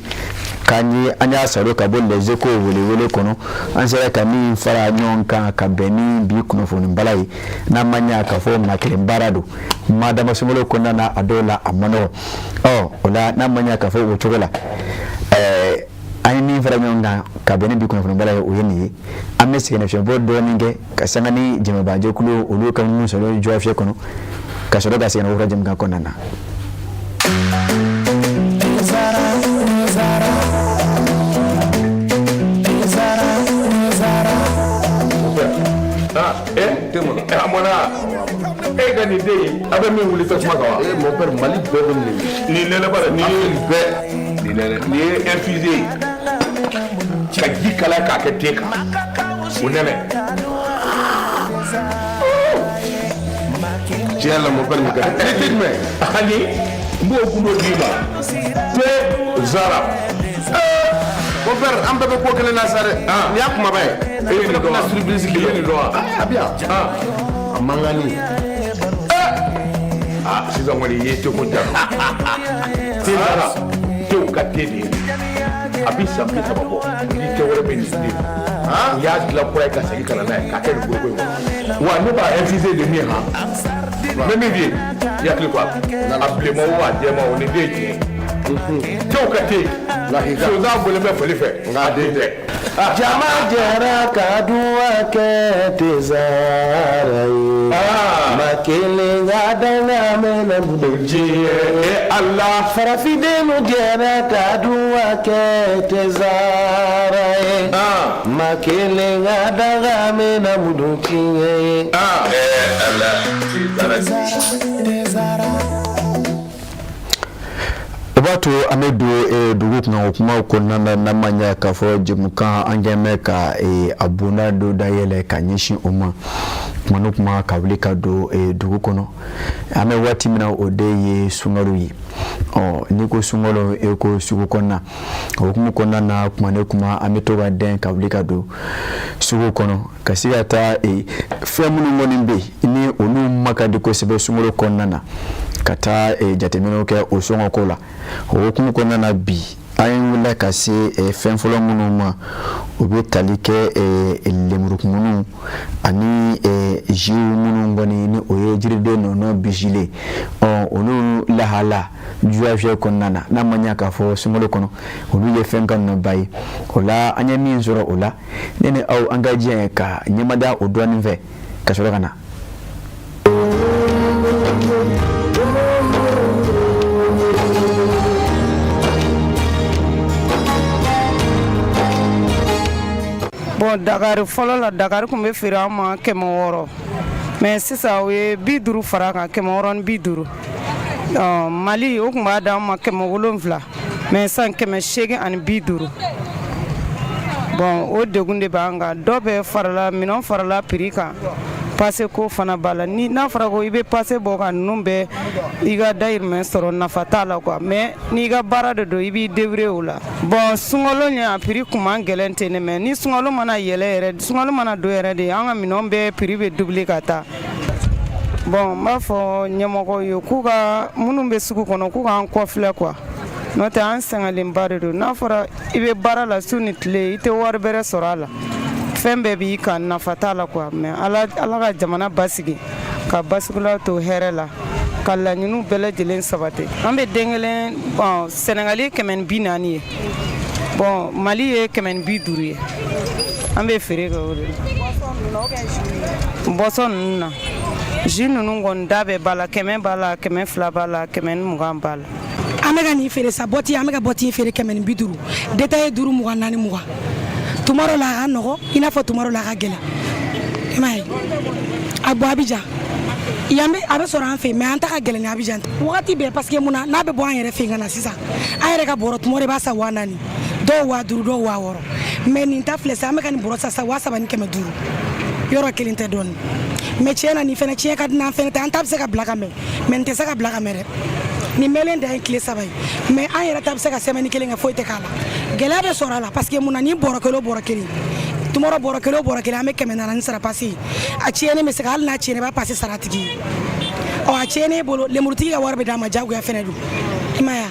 k'an ye, an y'a sɔrɔ ka bɔ Les Échos welewele kɔnɔ. An sera ka min fara ɲɔgɔn kan ka bɛn ni bi kunnafoni bala ye, n'a ma ɲɛ k'a fɔ maa kelen baara don, madama sunkalo kɔnɔna na, a dɔw la a man nɔgɔ. Ɔ o la, n'a ma ɲɛ k'a fɔ o cogo la, an ye min fara ɲɔgɔn kan ka bɛn ni bi kunnafoni bala ye, o ye nin ye. An bɛ sɛgɛnnafiɲɛbɔ dɔɔnin kɛ ka sanga ni jɛmɛbaajɛkulu olu ka minnu sɔrɔ jɔfiyɛ kɔnɔ, ka sɔrɔ ka segin na jɛmukan kɔnɔna na. E ka nin den in, a bɛ min wuli tasuma kan wa? Eh mon père, Mali bɛɛ bɛ nin. Nin nɛnɛ ba nin ye bɛɛ nin nɛnɛ, nin ye infusé ye ka ji kalaya k'a kɛ te kan, o nɛnɛ. Tiɲɛ la mon père, nin ka di. Ni te jumɛn? Ani n b'o gundo d'i ma, te Zara. Mon père, an bɛɛ bɛ ko kelen na sa dɛ. Nin y'a kumaba ye. E ye nin dɔn wa? Surprise I ye nin dɔn wa? A bɛ yan. A mankanni. Ah, sisan kɔni i ye teko ja. Te Zara, tew ka te de ye. A bi san 30 bɔ, ni te wɛrɛ bɛ nin den. U y'a dilan kura ye ka segin ka na n'a ye k'a kɛ nin foroko in kɔnɔ. Wa ne b'a infusé de min han. N bɛ min f'i ye, i hakili to a la. A bilenman o, a jɛman o, nin den ye tiɲɛ ye. Tew ka te. Sonsan bɔlen bɛ fali fɛ, nka a den tɛ. Jama jɛra ka duwa kɛ te Zara ye. Ma kelen ka danga mɛnɛ bolo Diɲɛ Ala. Farafindenw jɛra ka duwa kɛ te Zara ye. Ma kelen ka danga mɛnɛ bolo tiɲɛ ye. Ala, te Zara. b'a to an bɛ don dugu kunna o kuma kɔnɔna na. N'an ma ɲɛ k'a fɔ jɛmukan an kɛn bɛ ka a bonda dɔ dayɛlɛ ka ɲɛsin o ma, kuma ni kuma ka wuli ka don dugu kɔnɔ. An bɛ waati min na, o de ye sunkalo ye. Ɔ, n'i ko sunkalo, e ko sugu kɔnɔna. O hukumu kɔnɔna na, kuma ni kuma, an bɛ to ka dɛn ka wuli ka don sugu kɔnɔ ka se ka taa fɛn minnu kɔni bɛ yen ni olu ma ka di kosɛbɛ sunkalo kɔnɔna na, ka taa jateminɛw kɛ o sɔngɔko la. O hukumu kɔnɔna na, bi an wulila ka se fɛn fɔlɔ minnu ma, o bɛ tali kɛ lemurukumuniw ani jus minnu kɔni ni o ye jiriden nɔnɔ bisilen. Ɔ, olu lahala juya fiyɛ kɔnɔna na, n'a ma ɲɛ k'a fɔ sunkalo kɔnɔ olu ye fɛn ka nɔba ye. O la, an ye min sɔrɔ o la, ne ni aw, an ka jɛ ka ɲɛmada o dɔɔnin fɛ ka sɔrɔ ka na. Bon, Dakari fɔlɔ la, Dakari tun bɛ feere an ma 600, mais sisan o ye 50 fara kan, 650. Mali, o tun b'a d'an ma 700, mais sisan 850. Bon, o degun de b'an kan. Dɔ bɛ farala minɛn, farala prix kan, passe ko fana b'a la. Ni n'a fɔra ko i bɛ passe bɔ ka ninnu bɛɛ, i ka dayirimɛ sɔrɔ, nafa t'a la quoi. Mais n'i ka baara de don, i b'i débrouiller o la. Bon, sunkalo ɲɛ, a prix kun man gɛlɛn ten de, mais ni sunkalo mana yɛlɛ yɛrɛ, sunkalo mana don yɛrɛ de, an ka minɛnw bɛɛ prix bɛ doubler ka taa. Bon, n b'a fɔ ɲɛmɔgɔw ye k'u ka minnu bɛ sugu kɔnɔ, k'u k'an kɔfilɛ quoi, n'o tɛ an sɛgɛnlenba de don. N'a fɔra i bɛ baara la su ni tile, i tɛ wari bɛrɛ sɔrɔ a la, fɛn bɛɛ b'i kan, nafa t'a la quoi. Mais ala, ala ka jamana basigi, ka basigila to hɛrɛ la, ka laɲiniw bɛɛ lajɛlen sabati. An bɛ den kelen, bon, Sɛnɛgali ye 140 ye, bon, Mali ye 150 ye. An bɛ feere kɛ o de la. Boisson ninnu na, jus ninnu kɔni da bɛɛ b'a la: 100 b'a la, 200 b'a la, 120 b'a la. An bɛ ka nin feere sa, boîte, an bɛ ka boîte feere 150, détaillé duuru mugan, naani mugan. Tuma dɔ la a ka nɔgɔ, i n'a fɔ tuma dɔ la a ka gɛlɛn. I m'a ye, a bɔ Abijan yan bɛ, a bɛ sɔrɔ an fɛ yen, mais an ta ka gɛlɛn ni Abijan wagati bɛɛ, parce que mun na, n'a bɛ bɔ an yɛrɛ fɛ yen ka na sisan, an yɛrɛ ka bɔrɔ, tuma dɔ i b'a san 4000, dɔw 5000, dɔw 6000. Mais nin ta filɛ sisan, an bɛ ka nin bɔrɔ san sisan 3500. Yɔrɔ kelen tɛ dɔɔnin, mais tiɲɛ na, nin fɛnɛ tiɲɛ ka di n'an fɛnɛ tɛ. An ta bɛ se ka bila ka mɛn, mais nin tɛ se ka bila ka mɛn dɛ. Nin mɛnlen dan ye tile 3 ye, mais an yɛrɛ ta bɛ se ka semaine kelen kɛ, foyi tɛ k'a la. Gɛlɛya bɛ sɔrɔ a la, parce que mun na, nin bɔrɔ kelen o bɔrɔ kelen, tuma dɔ bɔrɔ kelen o bɔrɔ kelen, an bɛ 400 sara, parce que a tiɲɛnen bɛ se ka, hali n'a tiɲɛna, i b'a passe sara a tigi ye. Ɔ, a tiɲɛnen e bolo, lemurutigi ka wari bɛ d'a ma diyagoya fɛnɛ don. I m'a ye wa,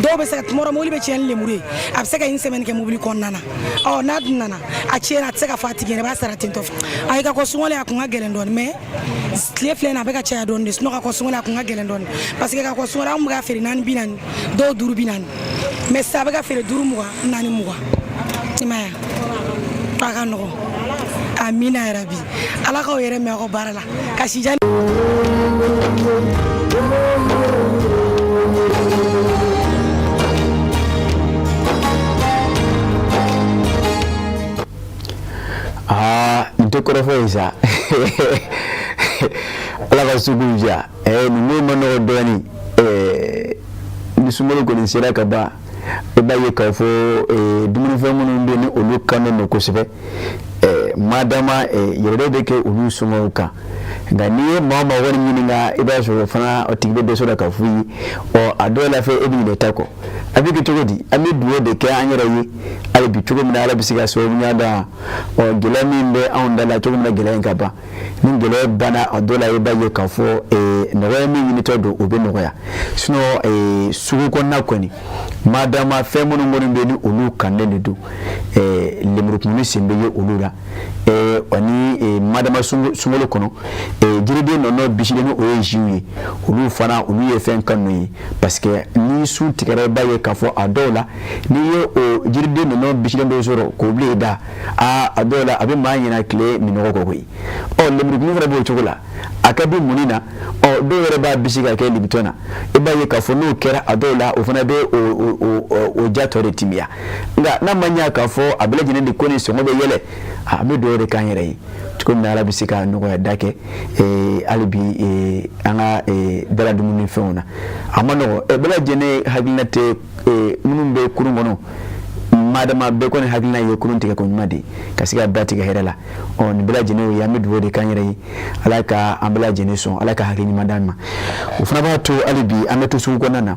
dɔw bɛ se ka, tuma dɔ mobili bɛ tiɲɛ ni lemuru ye, a bɛ se ka une semaine kɛ mobili kɔnɔna na. Ɔ, n'a dun nana a tiɲɛna, a tɛ se ka fɔ a tigi ɲɛna, i b'a sara ten tɔ. Ayi, ka kɔ sunkalo a kun ka gɛlɛn dɔɔnin, mais tile filɛ nin, a bɛ ka caya dɔɔnin de. Sinon ka kɔ sunkalo, a kun ka gɛlɛn dɔɔnin, parce que ka kɔ sunkalo, an kun bɛ ka feere 4,40, dɔw 5,40, mais sisan a bɛ ka feere 5,20, 4,20. I m'a ye, a ka nɔgɔn. Amina yarabi, ala k'aw yɛrɛ mɛn aw ka baara la ka si. Aa, nin tɛ kɔrɔfɔ ye sa. Ala ka sugu diya. Nin ko ma nɔgɔ dɔɔni. Ni sunkalo kɔni sera ka ban, i b'a ye k'a fɔ dumunifɛn minnu bɛ yen ni olu kanu don kosɛbɛ, madama yɛrɛ bɛ kɛ olu sɔngɔw kan. Nka n'i ye maa o maa kɔni ɲininka, i b'a sɔrɔ fana o tigi bɛ dɛsɛ la ka f'u ye. Ɔ, a dɔw la fɛ, e bɛ ɲinɛ ta kɔ. A bɛ kɛ cogo di? An bɛ dugawu de kɛ an yɛrɛ ye hali bi, cogo min na Ala bɛ se ka sababu ɲuman d'an. Ɔ, gɛlɛya min bɛ anw da la, cogo min na gɛlɛya in ka ban. Ni gɛlɛya banna, a dɔw la i b'a ye k'a fɔ nɔgɔya min ɲinitɔ don, o bɛ nɔgɔya. Sinon sugu kɔnɔna kɔni, madama fɛn minnu kɔni bɛ ni olu kannen de don, lemurukumuni sen bɛ ye olu la, ani madama sunkalo kɔnɔ, jiriden nɔnɔ bisilen ni o ye jus ye, olu fana, olu ye fɛn kanu ye, parce que ni sun tigɛra, i b'a ye k'a fɔ a dɔw la, n'i ye o jiriden nɔnɔ bisilen dɔw sɔrɔ k'o bila i da, aa, a dɔw la a bɛ maa ɲina tile minɔgɔ kɔ koyi. Ɔ, lemurukumuni fana b'o cogo la, a ka di munni na. Ɔ, dɔw yɛrɛ b'a bisi ka kɛ Lipton na. I b'a ye k'a fɔ n'o kɛra, a dɔw la o fana bɛ o ja tɔ de timiya. Nka n'a ma ɲɛ k'a fɔ a bɛɛ lajɛlen de ko ni sɔngɔ bɛ yɛlɛ. An bɛ dugawu de k'an yɛrɛ ye cogo min na Ala bɛ se ka nɔgɔya da kɛ hali bi an ka dala dumuni fɛnw na. A ma nɔgɔ, bɛɛ lajɛlen hakilina tɛ minnu bɛ kurun kɔnɔ, madama bɛɛ kɔni hakilina ye kurun tigɛ ko ɲuman de ka se ka da tigɛ hɛrɛ la. Ɔ nin bɛɛ lajɛlen ye, an bɛ dugawu de k'an yɛrɛ ye, Ala ka an bɛɛ lajɛlen sɔn, Ala ka hakili ɲuman d'an ma. O fana b'a to hali bi an bɛ to sugu kɔnɔna na,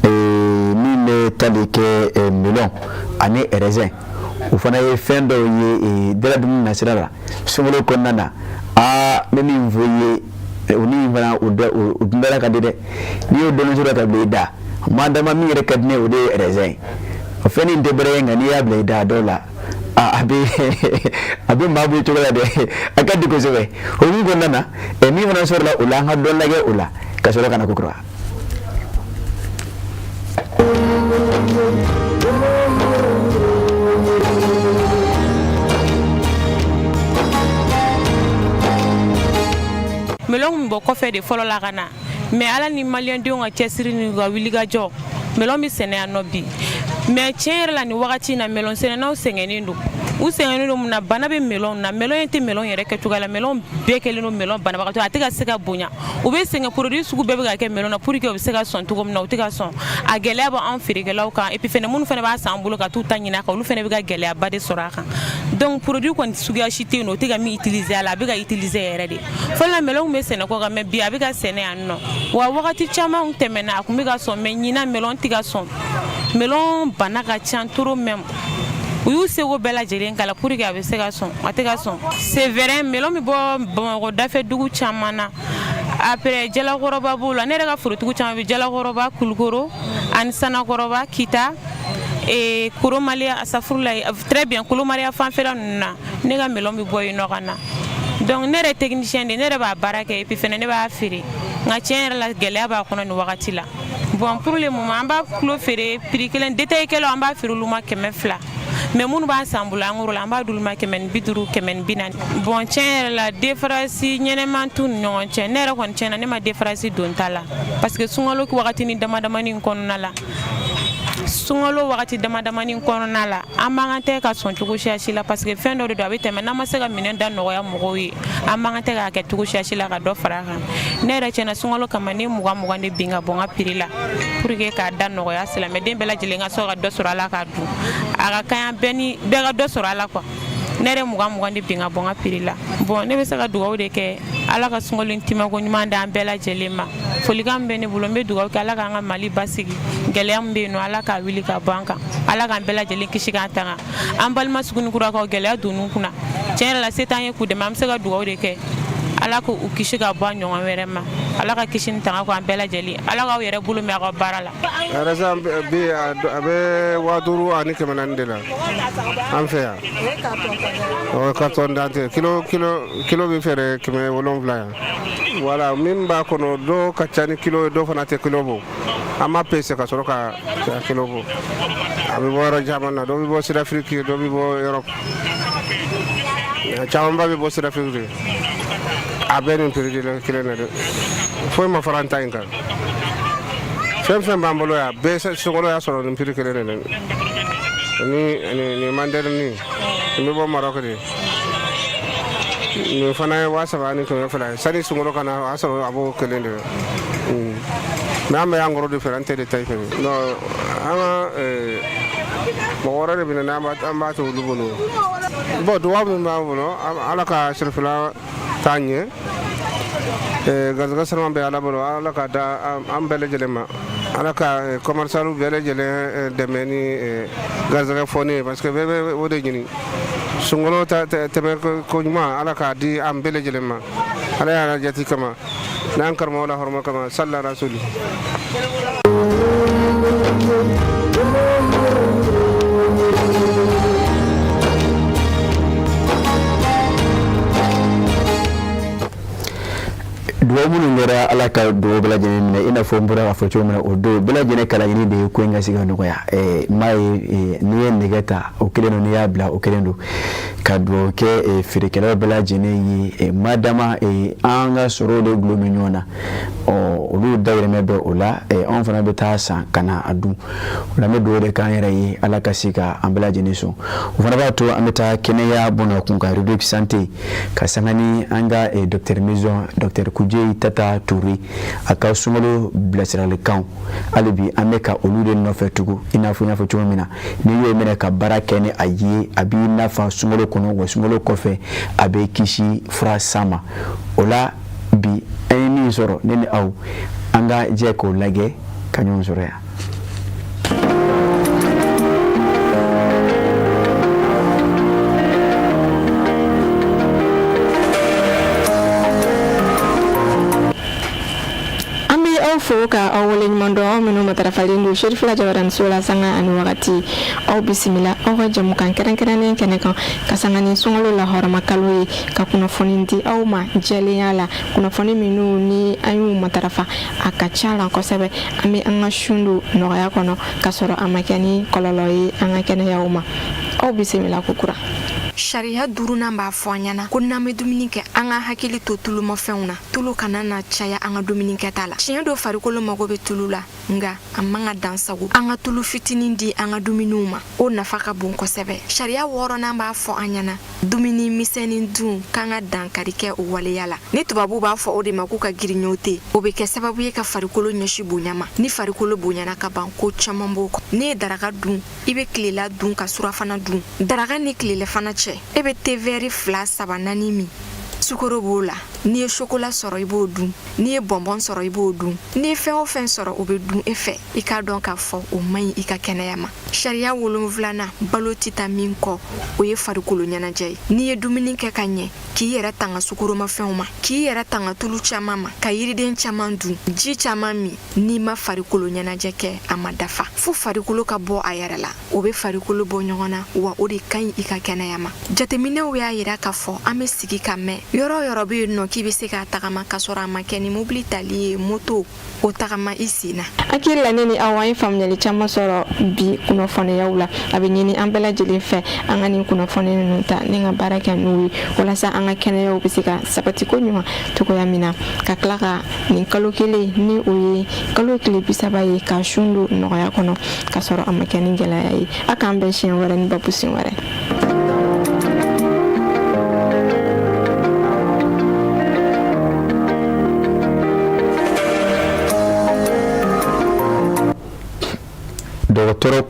min bɛ tali kɛ melon ani raisin, o fana ye fɛn dɔw ye dala dumuni nasira la sunkalo kɔnɔna na. Aa, n bɛ min fɔ i ye, o ni fana o dundala ka di dɛ. N'i y'o dɔɔnin sɔrɔ ka bila i da, madama min yɛrɛ ka di ne ye, o de ye raisin ye. O fɛn nin tɛ bɛrɛ ye, nka n'i y'a bila i da dɔw la, a bɛ maa bɔ i cogo la dɛ, a ka di kosɛbɛ. O min kɔnɔna na, min fana sɔrɔla o la, an ka dɔ lajɛ o la ka sɔrɔ ka na kokura. Melon tun bɔ kɔfɛ de fɔlɔ la ka na, mais Ala ni maliyɛndenw ka cɛsiri ni ka wulikajɔ, melon bɛ sɛnɛ yan nɔ bi. Mais tiɲɛ yɛrɛ la, nin wagati in na, melon sɛnɛnaw sɛgɛnnen don. U sɛgɛnnen don mun na? Bana bɛ melon na. Melon in tɛ melon yɛrɛ kɛcogoya la. Melon bɛɛ kɛlen don melon banabagatɔ, a tɛ ka se ka bonya. U bɛ sɛgɛn, produit sugu bɛɛ bɛ ka kɛ melon na pour que u bɛ se ka sɔn cogo min na, u tɛ ka sɔn. A gɛlɛya bɛ anw feerekɛlaw kan, et puis fɛnɛ minnu fɛnɛ b'a san an bolo ka t'u ta ɲini a kan, olu fɛnɛ bɛ ka gɛlɛyaba de sɔrɔ a kan. Donc produit kɔni suguya si tɛ yen nɔ o tɛ ka min utiliser a la, a bɛ ka utiliser yɛrɛ de. Fɔlɔ la, melon bɛ sɛnɛ kɔ kan, mais bi a bɛ ka sɛnɛ yan nɔ. Wa wagati caman tɛmɛna, a tun bɛ ka sɔn, mais ɲinan melon tɛ ka sɔn. Melon bana ka ca trop même. U y'u seko bɛɛ lajɛlen k'a la pour que a bɛ se ka sɔn, a tɛ ka sɔn. C'est vrai, melon bɛ bɔ Bamakɔ dafɛ dugu caman na. Après Jalakɔrɔba b'o la. Ne yɛrɛ ka forotigiw caman bɛ Jalakɔrɔba, Kulukoro ani Sanakɔrɔba, Kita et Koromaliya, asafurula, très bien, Kolomariya fanfɛla ninnu na, ne ka melon bɛ bɔ yen nɔ ka na. Donc ne yɛrɛ technicien de, ne yɛrɛ b'a baara kɛ, et puis fɛnɛ ne b'a feere. Nka tiɲɛ yɛrɛ la, gɛlɛya b'a kɔnɔ nin wagati la. Bon, pour le moment, an b'a kilo feere prix kelen. Détail kɛlaw, an b'a feere olu ma 200, mais minnu b'a san bolo en gros la, an b'a d'olu ma 150, 140. Bon, tiɲɛ yɛrɛ la, différence ɲɛnɛman t'u ni ɲɔgɔn cɛ. Ne yɛrɛ kɔni, tiɲɛ na, ne ma différence don ta la, parce que sunkalo wagati ni dama damani kɔnɔna la, sunkalo wagati dama damani kɔnɔna la, an man kan tɛ ka sɔn cogo siya si la, parce que fɛn dɔ de don, a bɛ tɛmɛ. N'an ma se ka minɛn da nɔgɔya mɔgɔw ye, an man kan tɛ k'a kɛ cogo siya si la ka dɔ fara a kan. Ne yɛrɛ, tiɲɛna, sunkalo kama, ne 20 20 de bin ka bɔ n ka prix la pour que k'a da nɔgɔya silamɛden bɛɛ lajɛlen ka sɔrɔ ka dɔ sɔrɔ a la k'a dun. A ka kan bɛɛ ni bɛɛ ka dɔ sɔrɔ a la quoi. Ne yɛrɛ 20 20 de bin ka bɔ n ka prix la. Bon, ne bɛ se ka dugawu de kɛ, Ala ka sunkalo in timako ɲuman d'an bɛɛ lajɛlen ma. Folikan min bɛ ne bolo, n bɛ dugawu kɛ, Ala k'an ka Mali basigi. Gɛlɛya min bɛ yen nɔ, Ala k'a wuli ka bɔ an kan. Ala k'an bɛɛ lajɛlen kisi k'an tanga. An balima Sugunikurakaw, gɛlɛya donn'u kunna. Tiɲɛ yɛrɛ la, se t'an ye k'u dɛmɛ, an bɛ se ka dugawu de kɛ, Ala k'u kisi ka bɔ a ɲɔgɔn wɛrɛ ma. Ala ka kisi ni tanga k'an bɛɛ lajɛlen. Ala k'aw yɛrɛ bolo mɛn aw ka baara la. Raisin bi, a bɛ 5400 de la an fɛ yan. O carton dante kilo kilo kilo bɛ feere 700 yan. Voilà, min b'a kɔnɔ, dɔw ka ca ni kilo ye, dɔw fana tɛ kilo bɔ. An b'a pese ka sɔrɔ ka kilo bɔ. A bɛ bɔ yɔrɔ caman na, dɔ bɛ bɔ Sud-Afrique, dɔ bɛ bɔ Europe, camanba bɛ bɔ Sud-Afrique de. A bɛɛ nin prix de kelen na dɛ, foyi ma fara an ta in kan. Fɛn fɛn b'an bolo yan, bɛɛ sunkalo y'a sɔrɔ nin prix kelen de la. Ni mandarine nin bɛ bɔ Maroc de. Nin fana ye 3200 ye. Sani sunkalo ka na, o y'a sɔrɔ a b'o kelen de la. Mais an bɛ en gros de feere, an tɛ détail feere. Non, an ka mɔgɔ wɛrɛ de bɛ na, an b'a to olu bolo. Bon, dugawu min b'an bolo, Ala ka sirifila taa ɲɛ. Garisɛgɛ sɔrɔ bɛ Ala bolo, Ala ka da an bɛɛ lajɛlen ma. Ala ka commerçant bɛɛ lajɛlen dɛmɛ ni garisɛgɛ fɔni ye, parce que bɛɛ bɛ o de ɲini. Sunkalo tɛmɛ ko ɲuman, Ala k'a di an bɛɛ lajɛlen ma. Ala y'a jati kama n'an karamɔgɔ la hɔrɔma kama, salla rasuli. Dugawu minnu kɛra, Ala ka dugawu bɛɛ lajɛlen minɛ. I n'a fɔ n bɔra k'a fɔ cogo min na, o don bɛɛ lajɛlen ka laɲini de ye ko in ka se ka nɔgɔya. N m'a ye, n'i ye nɛgɛ ta, o kelen don, n'i y'a bila, o kelen don. Ka dugawu kɛ feerekɛlaw bɛɛ lajɛlen ye, madama an ka sɔrɔw de gulon bɛ ɲɔgɔn na. Ɔ, olu dayirimɛ bɛ o la, anw fana bɛ taa san ka na a dun. O la, an bɛ dugawu de k'an yɛrɛ ye, Ala ka se ka an bɛɛ lajɛlen sɔn. O fana b'a to an bɛ taa kɛnɛya bɔnna kun ka rubrique santé, ka sanga ni an ka docteur maison, docteur Kujei Tata Touré, a ka sunkalo bilasiralikanw. Hali bi an bɛ ka olu de nɔfɛ tugun. I n'a fɔ n y'a fɔ cogo min na, n'i y'o minɛ ka baara kɛ ni a ye, a b'i nafa sunkalo kɔnɔ, wa sunkalo kɔfɛ a bɛ kisi fura san ma. O la bi, an ye min sɔrɔ, ne ni aw, an ka jɛ k'o lajɛ ka ɲɔgɔn sɔrɔ yan. An bɛ aw fo ka aw waleɲuman dɔn, aw minnu matarafalen don Serifila Jabaraniso la sanga ani wagati. Aw bisimila aw ka jamukan kɛrɛnkɛrɛnnen kɛnɛ kan, ka sanga ni sunkalo lahɔrɔma kalo ye, ka kunnafoni di aw ma jɛlenya la. Kunnafoni minnu ni an y'u matarafa, a ka ca la kosɛbɛ, an bɛ an ka sun don nɔgɔya kɔnɔ, ka sɔrɔ a ma kɛ ni kɔlɔlɔ ye an ka kɛnɛyaw ma. Aw bisimila kokura. Sariya duurunan b'a fɔ an ɲɛna ko n'an bɛ dumuni kɛ, an ka hakili to tulumafɛnw na. Tulu kana na caya an ka dumuni kɛta la. Tiɲɛ don, farikolo mago bɛ tulu la, nka a man ka dan sago. An ka tulu fitinin di an ka dumuniw ma, o nafa ka bon kosɛbɛ. Sariya wɔɔrɔnan b'a fɔ an ɲɛna dumuni misɛnnin dun k'an ka dankari kɛ o waleya la, ni tubabuw b'a fɔ o de ma k'u ka grignoter. O bɛ kɛ sababu ye ka farikolo ɲɛsin bonya ma. Ni farikolo bonyana ka ban, ko caman b'o kɔ. N'i ye daraka dun, i bɛ tilela dun ka surafana dun. Daraka ni tilelafana cɛ, e bɛ te vɛri fila, saba, naani min, sukoro b'o la. N'i ye sokola sɔrɔ, i b'o dun. N'i ye bɔnbɔn sɔrɔ, i b'o dun. N'i ye fɛn o fɛn sɔrɔ, o bɛ dun e fɛ. I k'a dɔn k'a fɔ o man ɲi i ka kɛnɛya ma. Sariya wolonfilanan, balo tɛ taa min kɔ, o ye farikolo ɲɛnajɛ ye. N'i ye dumuni kɛ ka ɲɛ, k'i yɛrɛ tanga sukoromafɛnw ma, k'i yɛrɛ tanga tulu caman ma, ka yiriden caman dun, ji caman min, n'i ma farikolo ɲɛnajɛ kɛ, a ma dafa. Fo farikolo ka bɔ a yɛrɛ la. O bɛ farikolo bɔ ɲɔgɔn na, wa o de ka ɲi i ka kɛnɛya ma. Jateminɛw y'a yira k'a fɔ an bɛ sigi ka mɛn. Yɔrɔ o yɔrɔ bɛ yen nɔ k'i bɛ se k'a tagama k'a sɔrɔ a ma kɛ ni mobili tali ye, moto, o tagama i sen na. Hakili la, ne ni aw, an ye faamuyali caman sɔrɔ bi kunnafoniyaw la. A bɛ ɲini an bɛɛ lajɛlen fɛ, an ka nin kunnafoni ninnu ta ni ka baara kɛ n'u ye, walasa an ka kɛnɛyaw bɛ se ka sabati ko ɲuman cogoya min na, ka tila ka nin kalo kelen ni o ye kalo tile 30 ye, ka sun don nɔgɔya kɔnɔ, ka sɔrɔ a ma kɛ ni gɛlɛya ye. A k'an bɛn siɲɛ wɛrɛ ni babu sen wɛrɛ. Dɔgɔtɔrɔ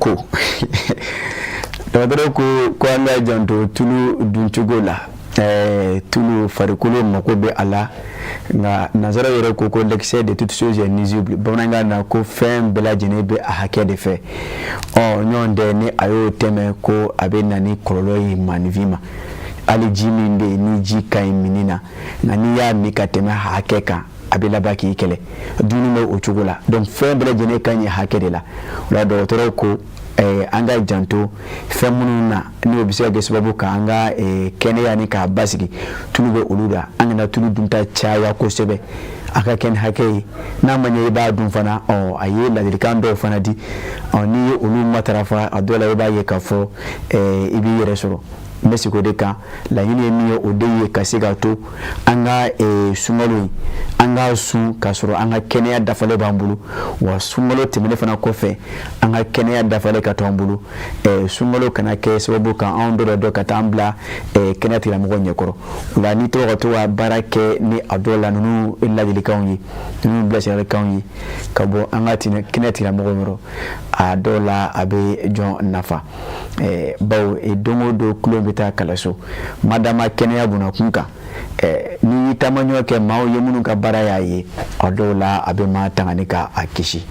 ko an ka janto tulu duncogo la. Tulu, farikolo mako bɛ a la, nka nanzara yɛrɛ ko l'excès de toute chose est nuisible. Bamanankan na ko fɛn bɛɛ lajɛlen bɛ a hakɛ de fɛ. Ɔ, ɲɔgɔn tɛ ni a y'o tɛmɛ, ko a bɛ na ni kɔlɔlɔ ye maanifin ma. Hali ji min bɛ yen ni ji ka ɲi mini na, nka n'i y'a min ka tɛmɛ hakɛ kan, a bɛ laban k'i kɛlɛ. Dumuni bɛ o cogo la. Donc fɛn bɛɛ lajɛlen ka ɲi hakɛ de la. O la, dɔgɔtɔrɔw ko an ka janto fɛn minnu na, n'o bɛ se ka kɛ sababu k'an ka kɛnɛya ni k'a basigi, tulu bɛ olu la. An kana tulu dunta caya kosɛbɛ, a ka kɛ ni hakɛ ye. N'a ma ɲɛ i b'a dun fana, ɔ, a ye ladilikan dɔw fana di. Ɔ, n'i ye olu matarafa, a dɔw la i b'a ye k'a fɔ i b'i yɛrɛ sɔrɔ. N bɛ sigi o de kan. Laɲini ye min ye, o de ye ka se ka to an ka sunkalo in, an ka sun k'a sɔrɔ an ka kɛnɛya dafalen b'an bolo, wa sunkalo tɛmɛnen fana kɔfɛ, an ka kɛnɛya dafalen ka to an bolo. Sunkalo kana kɛ sababu ka anw dɔ dɔ ka taa an bila kɛnɛya tigilamɔgɔw ɲɛkɔrɔ. O la, n'i tora ka to ka baara kɛ ni a dɔw la, ninnu ladilikanw ye, ninnu bilasiralikanw ye ka bɔ an ka kɛnɛya tigilamɔgɔw yɔrɔ, a dɔw la a bɛ jɔn nafa, bawo don o don tulon bɛ taa kalanso. Madama kɛnɛya bunakun kan, n'i y'i taamaɲɔ kɛ maaw ye minnu ka baara y'a ye, a dɔw la a bɛ maa tanga ni ka a kisi.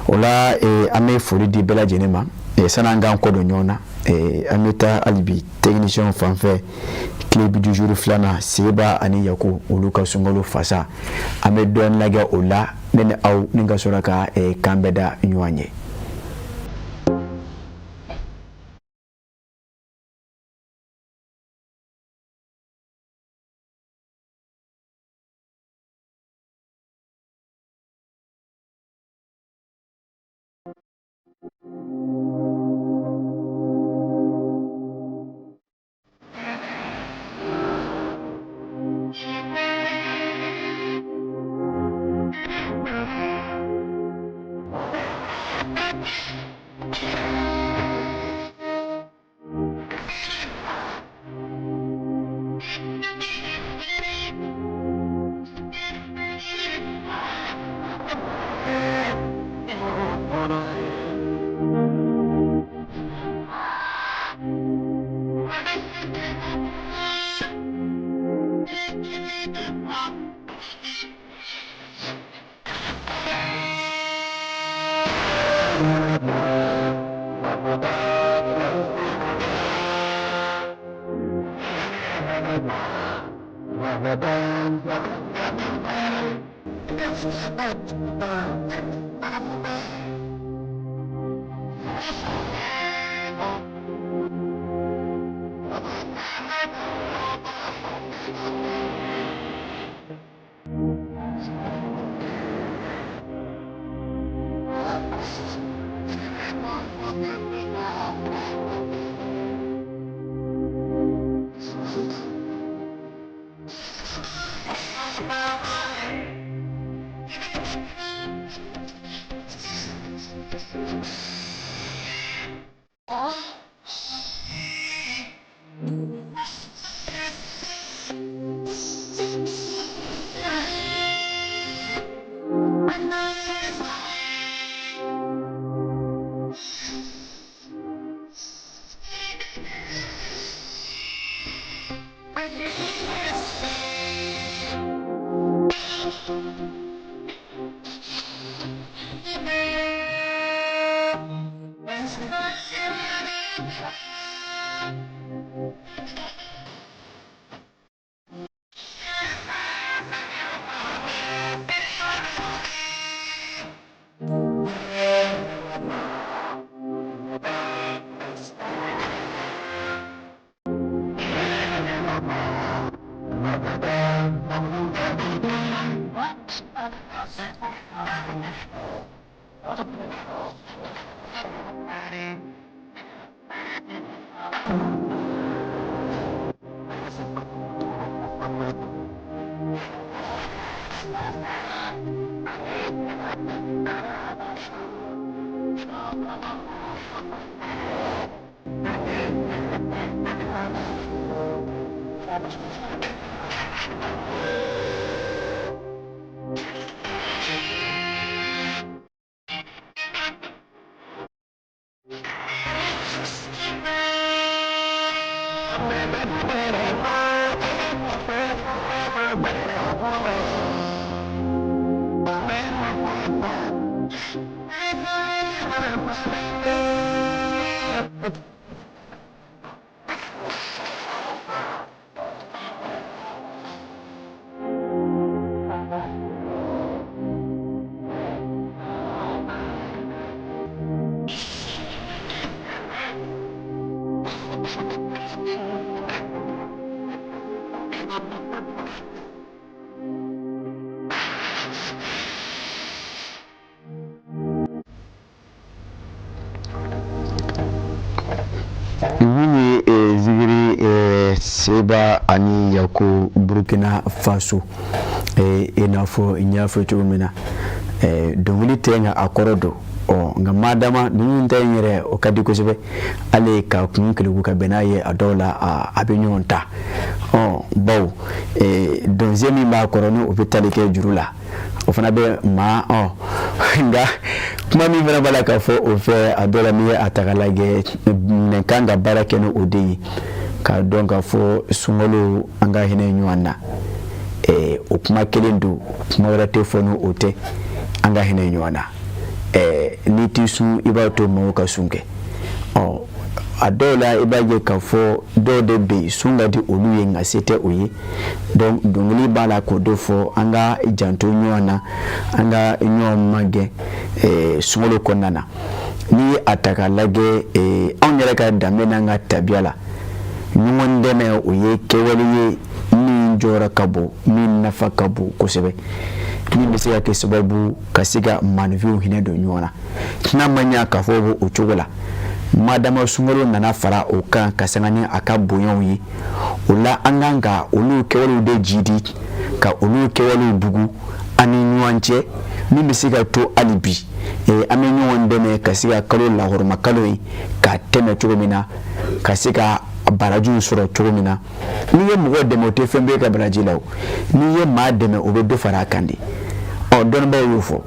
O la, an bɛ foli di bɛɛ lajɛlen ma. Sani an k'an kɔ don ɲɔgɔn na, an bɛ taa hali bi technicien fan fɛ. Clip du jour filanan, Seba ani Yaku, olu ka sunkalo fasa, an bɛ dɔɔnin lajɛ o la, ne ni aw, ni ka sɔrɔ ka kan bɛɛ da ɲɔgɔn ye. Min ye zikiri Seba ani Yako Burkina Faso, i n'a fɔ n y'a fɔ cogo min na, dɔnkili tɛ nka a kɔrɔ don. Ɔ nka madama ninnu ta in yɛrɛ, o ka di kosɛbɛ hali ka kun keleku ka bɛn n'a ye. A dɔw la a bɛ ɲɔgɔn ta. Ɔ bawo dɔnsen min b'a kɔrɔ, ni o bɛ tali kɛ juru la, o fana bɛ maa. Ɔ nka kuma min fana b'a la k'a fɔ o fɛ, a dɔw la n'i ye a ta k'a lajɛ, minɛn kan ka baara kɛ ni o de ye, k'a dɔn k'a fɔ sunkalo, an ka hinɛ ɲɔgɔn na. O kuma kelen don, kuma wɛrɛ tɛ fɔ ni o tɛ. An ka hinɛ ɲɔgɔn na. N'i t'i sun, i b'a to mɔgɔw ka sun kɛ. Ɔ a dɔw la, i b'a ye k'a fɔ dɔw de bɛ yen, sun ka di olu ye nka se tɛ o ye. Donc dɔnkili b'a la k'o de fɔ: an ka janto ɲɔgɔn na, an ka ɲɔgɔn magɛn sunkalo kɔnɔna na. N'i ye a ta k'a lajɛ, anw yɛrɛ ka danbe n'an ka tabiya la, ɲɔgɔn dɛmɛ, o ye kɛwale ye min jɔyɔrɔ ka bon, min nafa ka bon kosɛbɛ, min bɛ se ka kɛ sababu ka se ka maaninfinw hinɛ don ɲɔgɔn na. N'a ma ɲɛ k'a fɔ o cogo la, madama sunkalo nana fara o kan ka sanga ni a ka bonyaw ye, o la an kan ka olu kɛwalew de jidi, ka olu kɛwalew bugu an ni ɲɔgɔn cɛ, min bɛ se ka to hali bi an bɛ ɲɔgɔn dɛmɛ ka se ka kalo lahɔrɔma kalo ye ka tɛmɛ cogo min na, ka se ka barajiw sɔrɔ cogo min na. N'i ye mɔgɔ dɛmɛ, o tɛ fɛn bɛ ka baraji la. O n'i ye maa dɛmɛ, o bɛ dɔ fara a kan de. Ɔ dɔnnibaaw y'o fɔ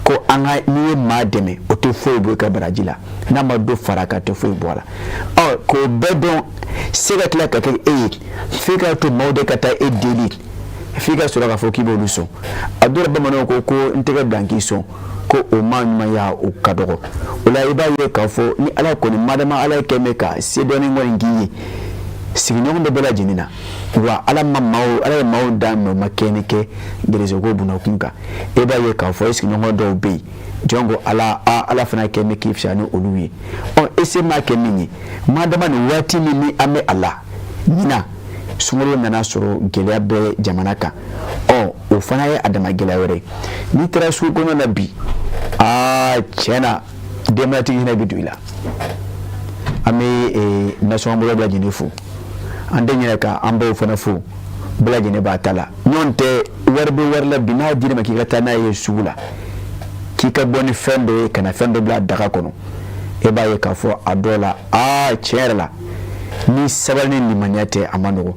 ko an ka n'i ye maa dɛmɛ, o tɛ foyi bɔ i ka baraji la. N'a ma dɔ fara a kan, tɛ foyi bɔ a la. Ɔ k'o bɛɛ dɔn, se ka tila ka kɛ e ye f'i ka to maaw de ka taa e deli, f'i ka sɔrɔ k'a fɔ k'i b'olu sɔn. A dɔw la, bamananw ko ko n tɛgɛ dan k'i sɔn, ko o maa ɲumanya, o ka dɔgɔ. O la i b'a ye k'a fɔ ni Ala kɔni madama Ala kɛ bɛ ka se dɔɔni kɔni k'i ye, sigiɲɔgɔn bɛ bɛɛ lajɛlen na. Wa ala ma maaw, ala ye maaw dan, mais u ma kɛɲɛni kɛ gɛrɛsɛgɛ bunakun kan. E b'a ye k'a fɔ e sigiɲɔgɔn dɔw bɛ yen, jɔn ko ala, ala fana kɛ min k'i fisaya ni olu ye. Ɔ, e se m'a kɛ min ye, madama nin waati min ni an bɛ a la ɲinan, sunkalo nana sɔrɔ gɛlɛya bɛ jamana kan. Ɔ, o fana ye a dama gɛlɛya wɛrɛ ye. N'i taara sugu kɔnɔ na bi, aa, tiɲɛ na, denbayatigi hinɛ bɛ don i la. An bɛ nasɔngɔ bolo bɛɛ lajɛlen fo, an tɛ ɲinɛ ka an baw fana fo, bɛɛ lajɛlen b'a ta la. Ɲɔgɔn tɛ wari bɛ wari la bi, n'a dir'i ma k'i ka taa n'a ye sugu la, k'i ka bɔ ni fɛn dɔ ye ka na fɛn dɔ bila daga kɔnɔ, e b'a ye k'a fɔ a dɔw la, aa, tiɲɛ yɛrɛ la, ni sabali ni limaniya tɛ, a ma nɔgɔ.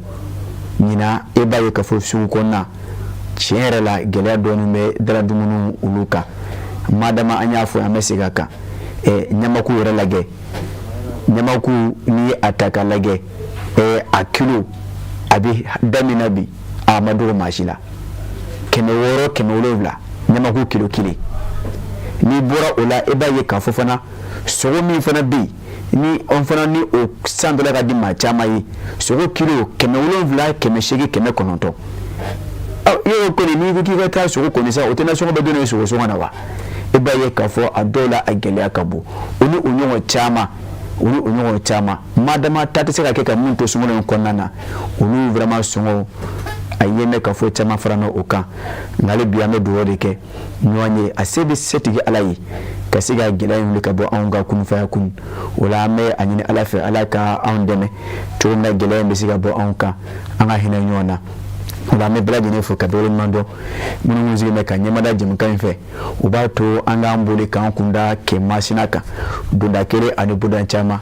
Ɲinan, e b'a ye k'a fɔ sugu kɔnɔna, tiɲɛ yɛrɛ la, gɛlɛya dɔɔnin bɛ dala dumuni olu kan. Madama an y'a fɔ, an bɛ segin a kan, ɲamaku yɛrɛ lajɛ. Ɲamaku, n'i ye a ta k'a lajɛ, a kilo a bɛ da min na bi, a ma dogo maa si la, 600, 700, ɲamaku kilo kelen. N'i bɔra o la, e b'a ye k'a fɔ fana, sogo min fana bɛ yen ni an fana ni o san dɔ la ka di maa caman ye, sogo kilo 700, 800, 900. Ɔ, e kɔni, n'i ko k'i ka taa sogo kɔni san, o tɛ nasɔngɔ bɛ don ye sogo sɔngɔ na wa? E b'a ye k'a fɔ a dɔw la, a gɛlɛya ka bon. O ni o ɲɔgɔn caman, o ni o ɲɔgɔn caman, madama ta tɛ se ka kɛ ka mun to sunkalo in kɔnɔna na, olu vraiment sɔngɔ a ye mɛn k'a fɔ caman fara o kan. Nka hali bi, an bɛ dugawu de kɛ ɲɔgɔn ye, a se bɛ setigi ala ye ka se ka gɛlɛya in wuli ka bɔ anw ka kunfaya kun. O la, an bɛ a ɲini ala fɛ, ala ka anw dɛmɛ cogo min na gɛlɛya in bɛ se ka bɔ anw kan, an ka hinɛ ɲɔgɔn na. O la, an bɛ bɛɛ lajɛlen fo ka bɛɛ waleɲuman dɔn. Minnu kun sigilen bɛ ka ɲɛmada jɛmukan in fɛ, o b'a to an k'an boli k'an kunda kɛ masina kan, donda kelen ani bonda caman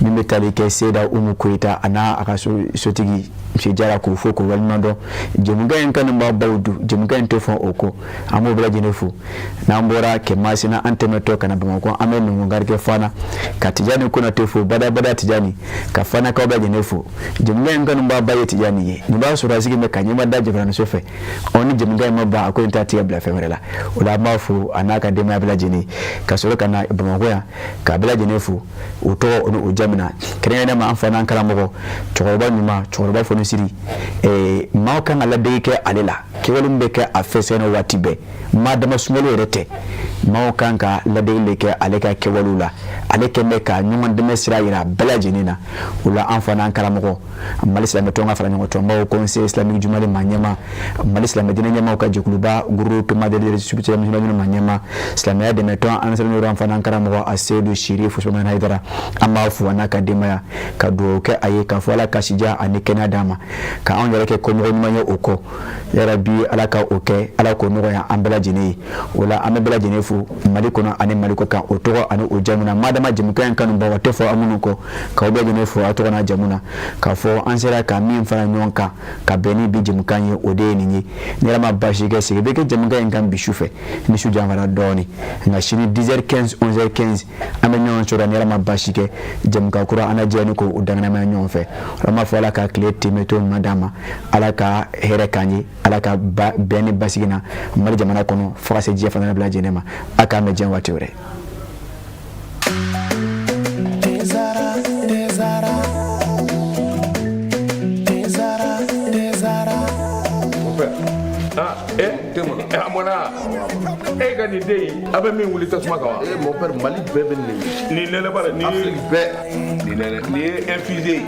min bɛ tali kɛ Seyida Umu Koyita a n'a a ka sotigi Misi Jara, k'u fo k'u waleɲuman dɔn. Jɛmukan in kanubaw don, jɛmukan in tɛ fɔ o kɔ, an b'o bɛɛ lajɛlen fo. N'an bɔra kɛ masina, an tɛmɛtɔ ka na Bamakɔ, an bɛ nɔgɔn kɛ Fana ka Tijani Konate fo badabada, Tijani ka Fanakaw bɛɛ lajɛlen fo. Jɛmukan in kanubaaba ye Tijani ye. Nin b'a sɔrɔ a sigi bɛ ka ɲɛma da jabaraniso fɛ. Ɔ, ni jɛmukan in ma ban, a ko in t'a tigɛ bila fɛn wɛrɛ la. O la, an b'a fo a n'a ka denbaya bɛɛ lajɛlen, ka sɔrɔ ka na Bamakɔ yan k'a bɛɛ lajɛlen fo o tɔgɔ o ni o jamu na, kɛrɛnkɛrɛnnenya ma an fa n'an karamɔgɔ, cɛkɔrɔba ɲuman, cɛkɔrɔba fonisiri. Maaw kan ka ladege kɛ ale la, kɛwale min bɛ kɛ a fɛ sɛnɛ waati bɛɛ, maa dama sunkalo yɛrɛ tɛ, maaw kan ka ladege de kɛ ale ka kɛwalew la. Ale kɛn bɛ ka ɲɔgɔn dɛmɛ sira yira bɛɛ lajɛlen na. O la, an fa n'an karamɔgɔ, Mali silamɛtɔn ka fara ɲɔgɔn tɔnbaw, Conseil islamique du Mali maa ɲɛma, Mali silamɛ diinɛ ɲɛmaaw ka jɛkuluba, groupement de silamɛ maa ɲɛma, silamɛya dɛmɛtɔn an sɛbɛn, an fana karamɔgɔ a Seyidu Sirifu Usumani Hayidara, an b'a fo a n'a ka denbaya, ka dugawu kɛ a ye, k'a fɔ ala ka sija ani kɛnɛya d'a ma, ka anw yɛrɛ kɛ kɔmɔgɔ ɲuman ye o kɔ. Yarabi, ala ka o kɛ, ala k'o nɔgɔya an bɛɛ lajɛlen ye. O la, an bɛ bɛɛ lajɛlen fo Mali kɔnɔ ani Mali kɔ kan, o tɔgɔ ani o jamu na. Madama jɛmukan in kanubaw tɛ fɔ an minnu kɔ, k'aw bɛɛ lajɛlen fo aw tɔgɔ n'a jamu na, k'a fɔ an sera ka min fara ɲɔgɔn kan ka bɛn ni bi jɛmukan ye, o de ye nin ye. Ni ala ma baasi kɛ, sigi bɛ kɛ jɛmukan in kan bi su fɛ, ni su janfara dɔɔni, nka sini 10h15, 11h15, an bɛ ɲɔgɔn sɔrɔ ni ala ma baasi kɛ, jɛmukan kura an na jɛ ni k'o danganamaya ɲɔgɔn fɛ. An b'a fɔ ala ka tile tɛmɛ to ɲuman d'an ma, ala ka hɛrɛ k'an ye, ala ka bɛn ni basigi na Mali jamana kɔnɔ, fo ka se diɲɛ fana bila lajɛlen ma. A k'an bɛn diɲɛ waati wɛrɛ. Tezara, Tezara, Tezara, Tezara. Mon père. Ah, eh, a mɔna. E ka nin den in, a bɛ min wuli tasuma kan wa? Eh, mon père, Mali bɛɛ bɛ nin de. Nin nɛnɛ bara, nin ye Afrique bɛɛ. Nin nɛnɛ, nin ye infusé ye.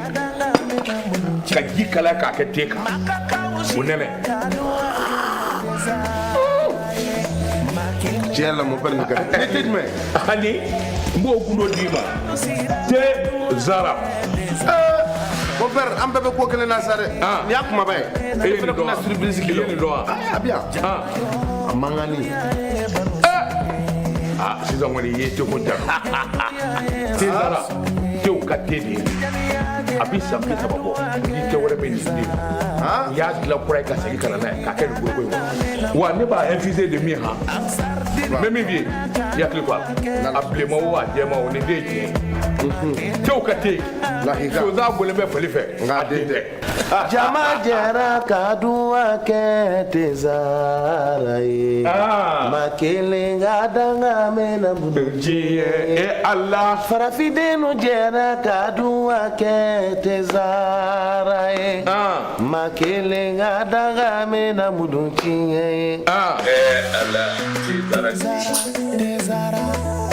Ka ji kalaya k'a kɛ te kan. O nɛnɛ. Tiɲɛ yɛrɛ la, mon père, nin ka di. Ne tɛ jumɛn? Ani n b'o gundo d'i ma. Te Zara. Mon père, an bɛɛ bɛ ko kelen na sa dɛ. Nin y'a kumaba ye. E ye Ne fana nin dɔn kun wa? na surprise k'i I la. ye nin dɔn wa? A bɛ yan. A man kan ni. Ah, sisan kɔni i ye teko ja. Te Zara, tew ka te de ye. A bi san 30 bɔ. Ni te wɛrɛ bɛ nin den. U y'a dilan kura ye ka segin ka na n'a ye k'a kɛ nin foroko in kɔnɔ. Wa ne b'a infusé de min han. N bɛ min f'i ye, i hakili to a la. A bilenman o, a jɛman o, nin den ye tiɲɛ ye. Tew ka te. Lahika. Sonsan bɔlen bɛ fali fɛ. Nka a den tɛ. Jama jɛra ka duwa kɛ Tezara ye. Ma kelen ka danga mɛnna minnu diɲɛ e Ala. Farafindenw jɛra ka duwa kɛ Tezara ye. Ma kelen ka danga mɛnna minnu tiɲɛ ye. Ala Tezara. Tezara.